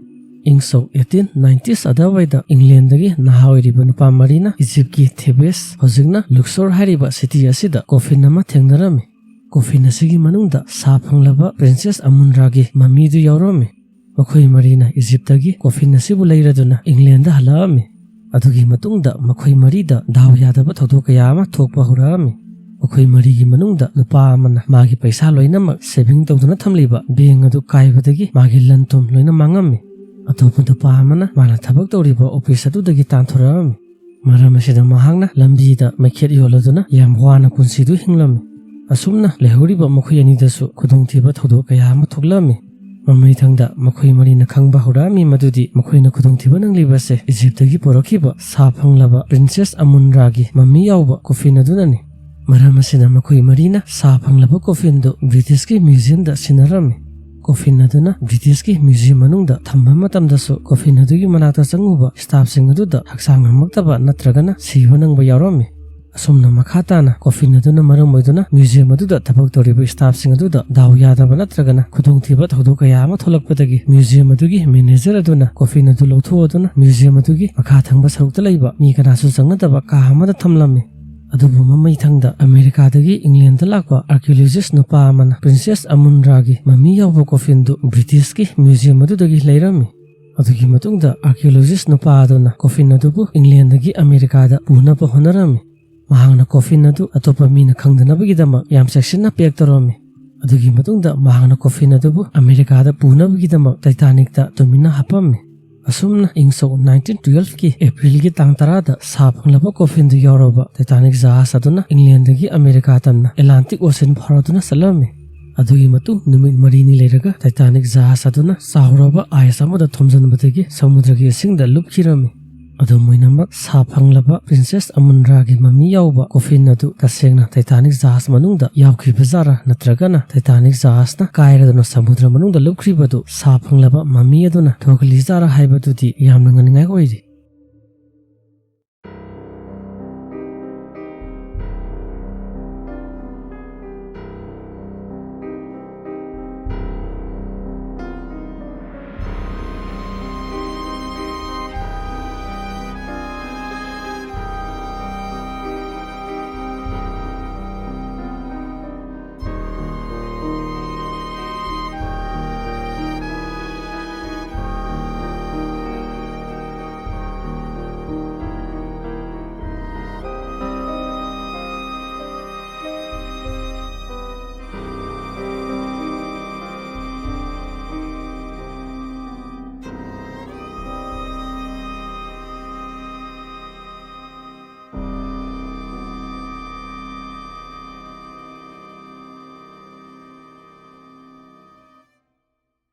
ꯏꯪ ꯁꯣꯛ eighteen nineties ꯑꯗꯨꯋꯥꯏꯗ ꯏꯪꯂꯦꯟꯗꯒꯤ ꯅꯍꯥ ꯑꯣꯏꯔꯤꯕ ꯅꯨꯄꯥ ꯃꯔꯤꯅ ꯏꯖꯤꯞꯀꯤ ꯊꯦꯕꯦꯁ, ꯍꯧꯖꯤꯛꯅ ꯂꯨꯛꯁꯣꯔ ꯍꯥꯏꯔꯤꯕ city ꯑꯁꯤꯗ coffin ꯑꯃ ꯊꯦꯡꯅꯔꯝꯃꯤ꯫ Coffin ꯑꯁꯤꯒꯤ ꯃꯅꯨꯡꯗ ꯁꯥ ꯐꯪꯂꯕ Princess Amun Ra ꯒꯤ mummy ꯗꯨ ꯌꯥꯎꯔꯝꯃꯤ꯫ ꯃꯈꯣꯏ ꯃꯔꯤꯅ ꯏꯖꯤꯞꯇꯒꯤ ꯀꯣꯐꯤꯟ ꯑꯁꯤꯕꯨ ꯂꯩꯔꯗꯨꯅ ꯏꯪꯂꯦꯟꯗ ꯍꯜꯂꯛꯑꯝꯃꯤ꯫ ꯑꯗꯨꯒꯤ ꯃꯇꯨꯡꯗ ꯃꯈꯣꯏ ꯃꯔꯤꯗ ꯗꯥꯎ ꯌꯥꯗꯕ ꯊꯧꯗꯣꯛ ꯀꯌꯥ ꯑꯃ ꯊꯣꯛꯄ ꯍꯧꯔꯛꯑꯝꯃꯤ꯫ ꯃꯈꯣꯏ ꯃꯔꯤꯒꯤ ꯃꯅꯨꯡꯗ ꯅꯨꯄꯥ ꯑꯃꯅ ꯃꯥꯒꯤ ꯄꯩꯁꯥ ꯂꯣꯏꯅꯃꯛ ꯁꯦꯚꯤꯡ ꯇꯧꯗꯨꯅ ꯊꯝꯂꯤꯕ ꯕꯦꯡ ꯑꯗꯨ ꯀꯥꯏꯕꯗꯒꯤ ꯃꯥꯒꯤ ꯂꯟ ꯊꯨꯝ ꯂꯣꯏꯅ ꯃꯥꯡꯉꯝꯃꯤ꯫ ꯑꯇꯣꯞꯄ ꯅꯨꯄꯥ ꯑꯃꯅ ꯃꯥꯅ ꯊꯕꯛ ꯇꯧꯔꯤꯕ ꯑꯣꯐꯤꯁ ꯑꯗꯨꯗꯒꯤ ꯇꯥꯟꯊꯣꯔꯛꯑꯝꯃꯤ꯫ ꯃꯔꯝ ꯑꯁꯤꯅ ꯃꯍꯥꯛꯅ ꯂꯝꯕꯤꯗ ꯃꯩꯈꯦꯠ ꯌꯣꯜꯂꯗꯨꯅ ꯌꯥꯝ ꯋꯥꯅ ꯄꯨꯟꯁꯤꯗꯨ ꯍꯤꯡꯂꯝꯃꯤ꯫ ꯑꯁꯨꯝꯅ ꯂꯩꯍꯧꯔꯤꯕ ꯃꯈꯣꯏ ꯑꯅꯤꯗꯁꯨ ꯈꯨꯗꯣꯡꯊꯤꯕ ꯊꯧꯗꯣꯛ ꯀꯌꯥ ꯑꯃ ꯊꯣꯛꯂꯝꯃꯤ꯫ ꯃꯃꯩꯊꯪꯗ ꯃꯈꯣꯏ ꯃꯔꯤꯅ ꯈꯪꯕ ꯍꯧꯔꯛꯑꯝꯃꯤ ꯃꯗꯨꯗꯤ ꯃꯈꯣꯏꯅ ꯈꯨꯗꯣꯡꯊꯤꯕ ꯅꯪꯂꯤꯕꯁꯦ ꯏꯖꯤꯞꯇꯒꯤ ꯄꯨꯔꯛꯈꯤꯕ ꯁꯥ ꯐꯪꯂꯕ ꯄ꯭ꯔꯤꯟꯁꯦꯁ ꯑꯃꯨꯟ ꯔꯥꯒꯤ ꯃꯃꯤ ꯌꯥꯎꯕ ꯀꯣꯐꯤꯟ ꯑꯗꯨꯅꯅꯤ꯫ ꯃꯔꯝ ꯑꯁꯤꯅ ꯃꯈꯣꯏ ꯃꯔꯤꯅ ꯁꯥ ꯐꯪꯂꯕ ꯀꯣꯐꯤꯟꯗꯨ ꯕ꯭ꯔꯤꯇꯤꯁꯀꯤ ꯃ꯭ꯌꯨꯖꯤꯌꯝꯗ ꯁꯤꯟꯅꯔꯝꯃꯤ꯫ ꯀꯣꯐꯤꯟ ꯑꯗꯨꯅ ꯕ꯭ꯔꯤꯇꯤꯁꯀꯤ ꯃ꯭ꯌꯨꯖꯤꯌꯝ ꯃꯅꯨꯡꯗ ꯊꯝꯕ ꯃꯇꯝꯗꯁꯨ ꯀꯣꯐꯤꯟ ꯑꯗꯨꯒꯤ ꯃꯅꯥꯛꯇ ꯆꯪꯉꯨꯕ ꯁ꯭ꯇꯥꯐꯁꯤꯡ ꯑꯗꯨꯗ ꯍꯛꯆꯥꯡ ꯉꯝꯃꯛꯇꯕ ꯅꯠꯇ꯭ꯔꯒꯅ ꯁꯤꯕ ꯅꯪꯕ ꯌꯥꯎꯔꯝꯃꯤ꯫ ꯑꯁꯨꯝꯅ ꯃꯈꯥ ꯇꯥꯅ ꯀꯣꯐꯤꯟ ꯑꯗꯨꯅ ꯃꯔꯝ ꯑꯣꯏꯗꯨꯅ ꯃ꯭ꯌꯨꯖꯤꯌꯝ ꯑꯗꯨꯗ ꯊꯕꯛ ꯇꯧꯔꯤꯕ ꯁ꯭ꯇꯥꯐꯁꯤꯡ ꯑꯗꯨꯗ ꯗꯥꯎ ꯌꯥꯗꯕ ꯅꯠꯇ꯭ꯔꯒꯅ ꯈꯨꯗꯣꯡꯊꯤꯕ ꯊꯧꯗꯣꯛ ꯀꯌꯥ ꯑꯃ ꯊꯣꯛꯂꯛꯄꯗꯒꯤ ꯃ꯭ꯌꯨꯖꯤꯌꯝ ꯑꯗꯨꯒꯤ ꯃꯦꯅꯦꯖꯔ ꯑꯗꯨꯅ ꯀꯣꯐꯤꯟ ꯑꯗꯨ ꯂꯧꯊꯣꯛꯑꯗꯨꯅ ꯃ꯭ꯌꯨꯖꯤꯌꯝ ꯑꯗꯨꯒꯤ ꯃꯈꯥ ꯊꯪꯕ ꯁꯔꯨꯛꯇ ꯂꯩꯕ ꯃꯤ ꯀꯅꯥꯁꯨ ꯆꯪꯅꯗꯕ ꯀꯥ ꯑꯃꯗ ꯊꯝꯂꯝꯃꯤ꯫ ꯑꯗꯨꯕꯨ ꯃꯃꯩ ꯊꯪꯗ ꯑꯃꯦꯔꯤꯀꯥꯗꯒꯤ ꯏꯪꯂꯦꯟꯗ ꯂꯥꯛꯄ ꯑꯥꯔꯀꯤꯑꯣꯂꯣꯖꯤꯁ ꯅꯨꯄꯥ ꯑꯃꯅ ꯄ꯭ꯔꯤꯟꯁꯦꯁ ꯑꯃꯨꯟ ꯔꯥꯒꯤ ꯃꯃꯤ ꯌꯥꯎꯕ ꯀꯣꯐꯤꯟꯗꯨ ꯕ꯭ꯔꯤꯇꯤꯁꯀꯤ ꯃ꯭ꯌꯨꯖꯤꯌꯝ ꯑꯗꯨꯗꯒꯤ ꯂꯩꯔꯝꯃꯤ꯫ ꯑꯗꯨꯒꯤ ꯃꯇꯨꯡꯗ ꯑꯥꯔꯀꯤꯑꯣꯂꯣꯖꯤꯁ ꯅꯨꯄꯥ ꯑꯗꯨꯅ ꯀꯣꯐꯤꯟ ꯑꯗꯨꯕꯨ ꯏꯪꯂꯦꯟꯗꯒꯤ ꯑꯃꯦꯔꯤꯀꯥꯗ ꯄꯨꯅꯕ ꯍꯣꯠꯅꯔꯝꯃꯤ꯫ ꯃꯍꯥꯛꯅ ꯀꯣꯐꯤꯟ ꯑꯗꯨ ꯑꯇꯣꯞꯄ ꯃꯤꯅ ꯈꯪꯗꯅꯕꯒꯤꯗꯃꯛ ꯌꯥꯝ ꯆꯦꯛꯁꯤꯟꯅ ꯄꯦꯛ ꯇꯧꯔꯝꯃꯤ꯫ ꯑꯗꯨꯒꯤ ꯃꯇꯨꯡꯗ ꯃꯍꯥꯛꯅ ꯀꯣꯐꯤꯟ ꯑꯗꯨꯕꯨ ꯑꯃꯦꯔꯤꯀꯥꯗ ꯄꯨꯅꯕꯒꯤꯗꯃꯛ ꯇꯥꯏꯇꯥꯅꯤꯛꯇ ꯇꯨꯃꯤꯟꯅ ꯍꯥꯞꯄꯝꯃꯤ꯫ ꯑꯁꯨꯝꯅ ꯏꯪ ꯁꯣꯛ ꯅꯥꯏꯟꯇꯤꯟ ꯇꯨꯌꯦꯜꯐꯀꯤ ꯑꯦꯄ꯭ꯔꯤꯜꯒꯤ ꯇꯥꯡ ꯇꯔꯥꯗ ꯁꯥ ꯐꯪꯂꯕ ꯀꯣꯐꯤꯟꯗꯨ ꯌꯥꯎꯔꯕ ꯇꯥꯏꯇꯥꯅꯤꯛ ꯖꯍꯥꯖ ꯑꯗꯨꯅ ꯏꯪꯂꯦꯟꯗꯒꯤ ꯑꯃꯦꯔꯤꯀꯥ ꯇꯝꯅ ꯑꯦꯠꯂꯥꯟꯇꯤꯛ ꯑꯣꯁꯤꯟ ꯐꯥꯎꯔꯗꯨꯅ ꯆꯠꯂꯝꯃꯤ꯫ ꯑꯗꯨꯒꯤ ꯃꯇꯨꯡ ꯅꯨꯃꯤꯠ ꯃꯔꯤꯅꯤ ꯂꯩꯔꯒ ꯇꯥꯏꯇꯥꯅꯤꯛ ꯖꯍꯥꯖ ꯑꯗꯨꯅ ꯆꯥꯎꯔꯕ ꯑꯥꯏꯁ ꯑꯃꯗ ꯊꯣꯝꯖꯤꯟꯕꯗꯒꯤ ꯁꯃꯨꯗ꯭ꯔꯒꯤ ꯏꯁꯤꯡꯗ ꯂꯨꯞꯈꯤꯔꯝꯃꯤ꯫ ꯑꯗꯨꯝ ꯑꯣꯏꯅꯃꯛ ꯁꯥ ꯐꯪꯂꯕ ꯄ꯭ꯔꯤꯟꯁꯦꯁ ꯑꯃꯨꯟ ꯔꯥꯒꯤ ꯃꯃꯤ ꯌꯥꯎꯕ ꯀꯣꯐꯤꯟ ꯑꯗꯨ ꯇꯁꯦꯡꯅ ꯇꯥꯏꯇꯥꯅꯤꯛ ꯖꯍꯥꯖ ꯃꯅꯨꯡꯗ ꯌꯥꯎꯈꯤꯕ ꯖꯥꯔꯥ ꯅꯠꯇ꯭ꯔꯒꯅ ꯇꯥꯏꯇꯥꯅꯤꯛ ꯖꯍꯥꯖꯅ ꯀꯥꯏꯔꯗꯨꯅ ꯁꯃꯨꯗ꯭ꯔ ꯃꯅꯨꯡꯗ ꯂꯨꯞꯈ꯭ꯔꯤꯕꯗꯨ ꯁꯥ ꯐꯪꯂꯕ ꯃꯃꯤ ꯑꯗꯨꯅ ꯊꯣꯛꯍꯜꯂꯤ ꯖꯥꯔꯥ ꯍꯥꯏꯕꯗꯨꯗꯤ ꯌꯥꯝꯅ ꯉꯛꯅꯤꯡꯉꯥꯏ ꯑꯣꯏꯔꯤ꯫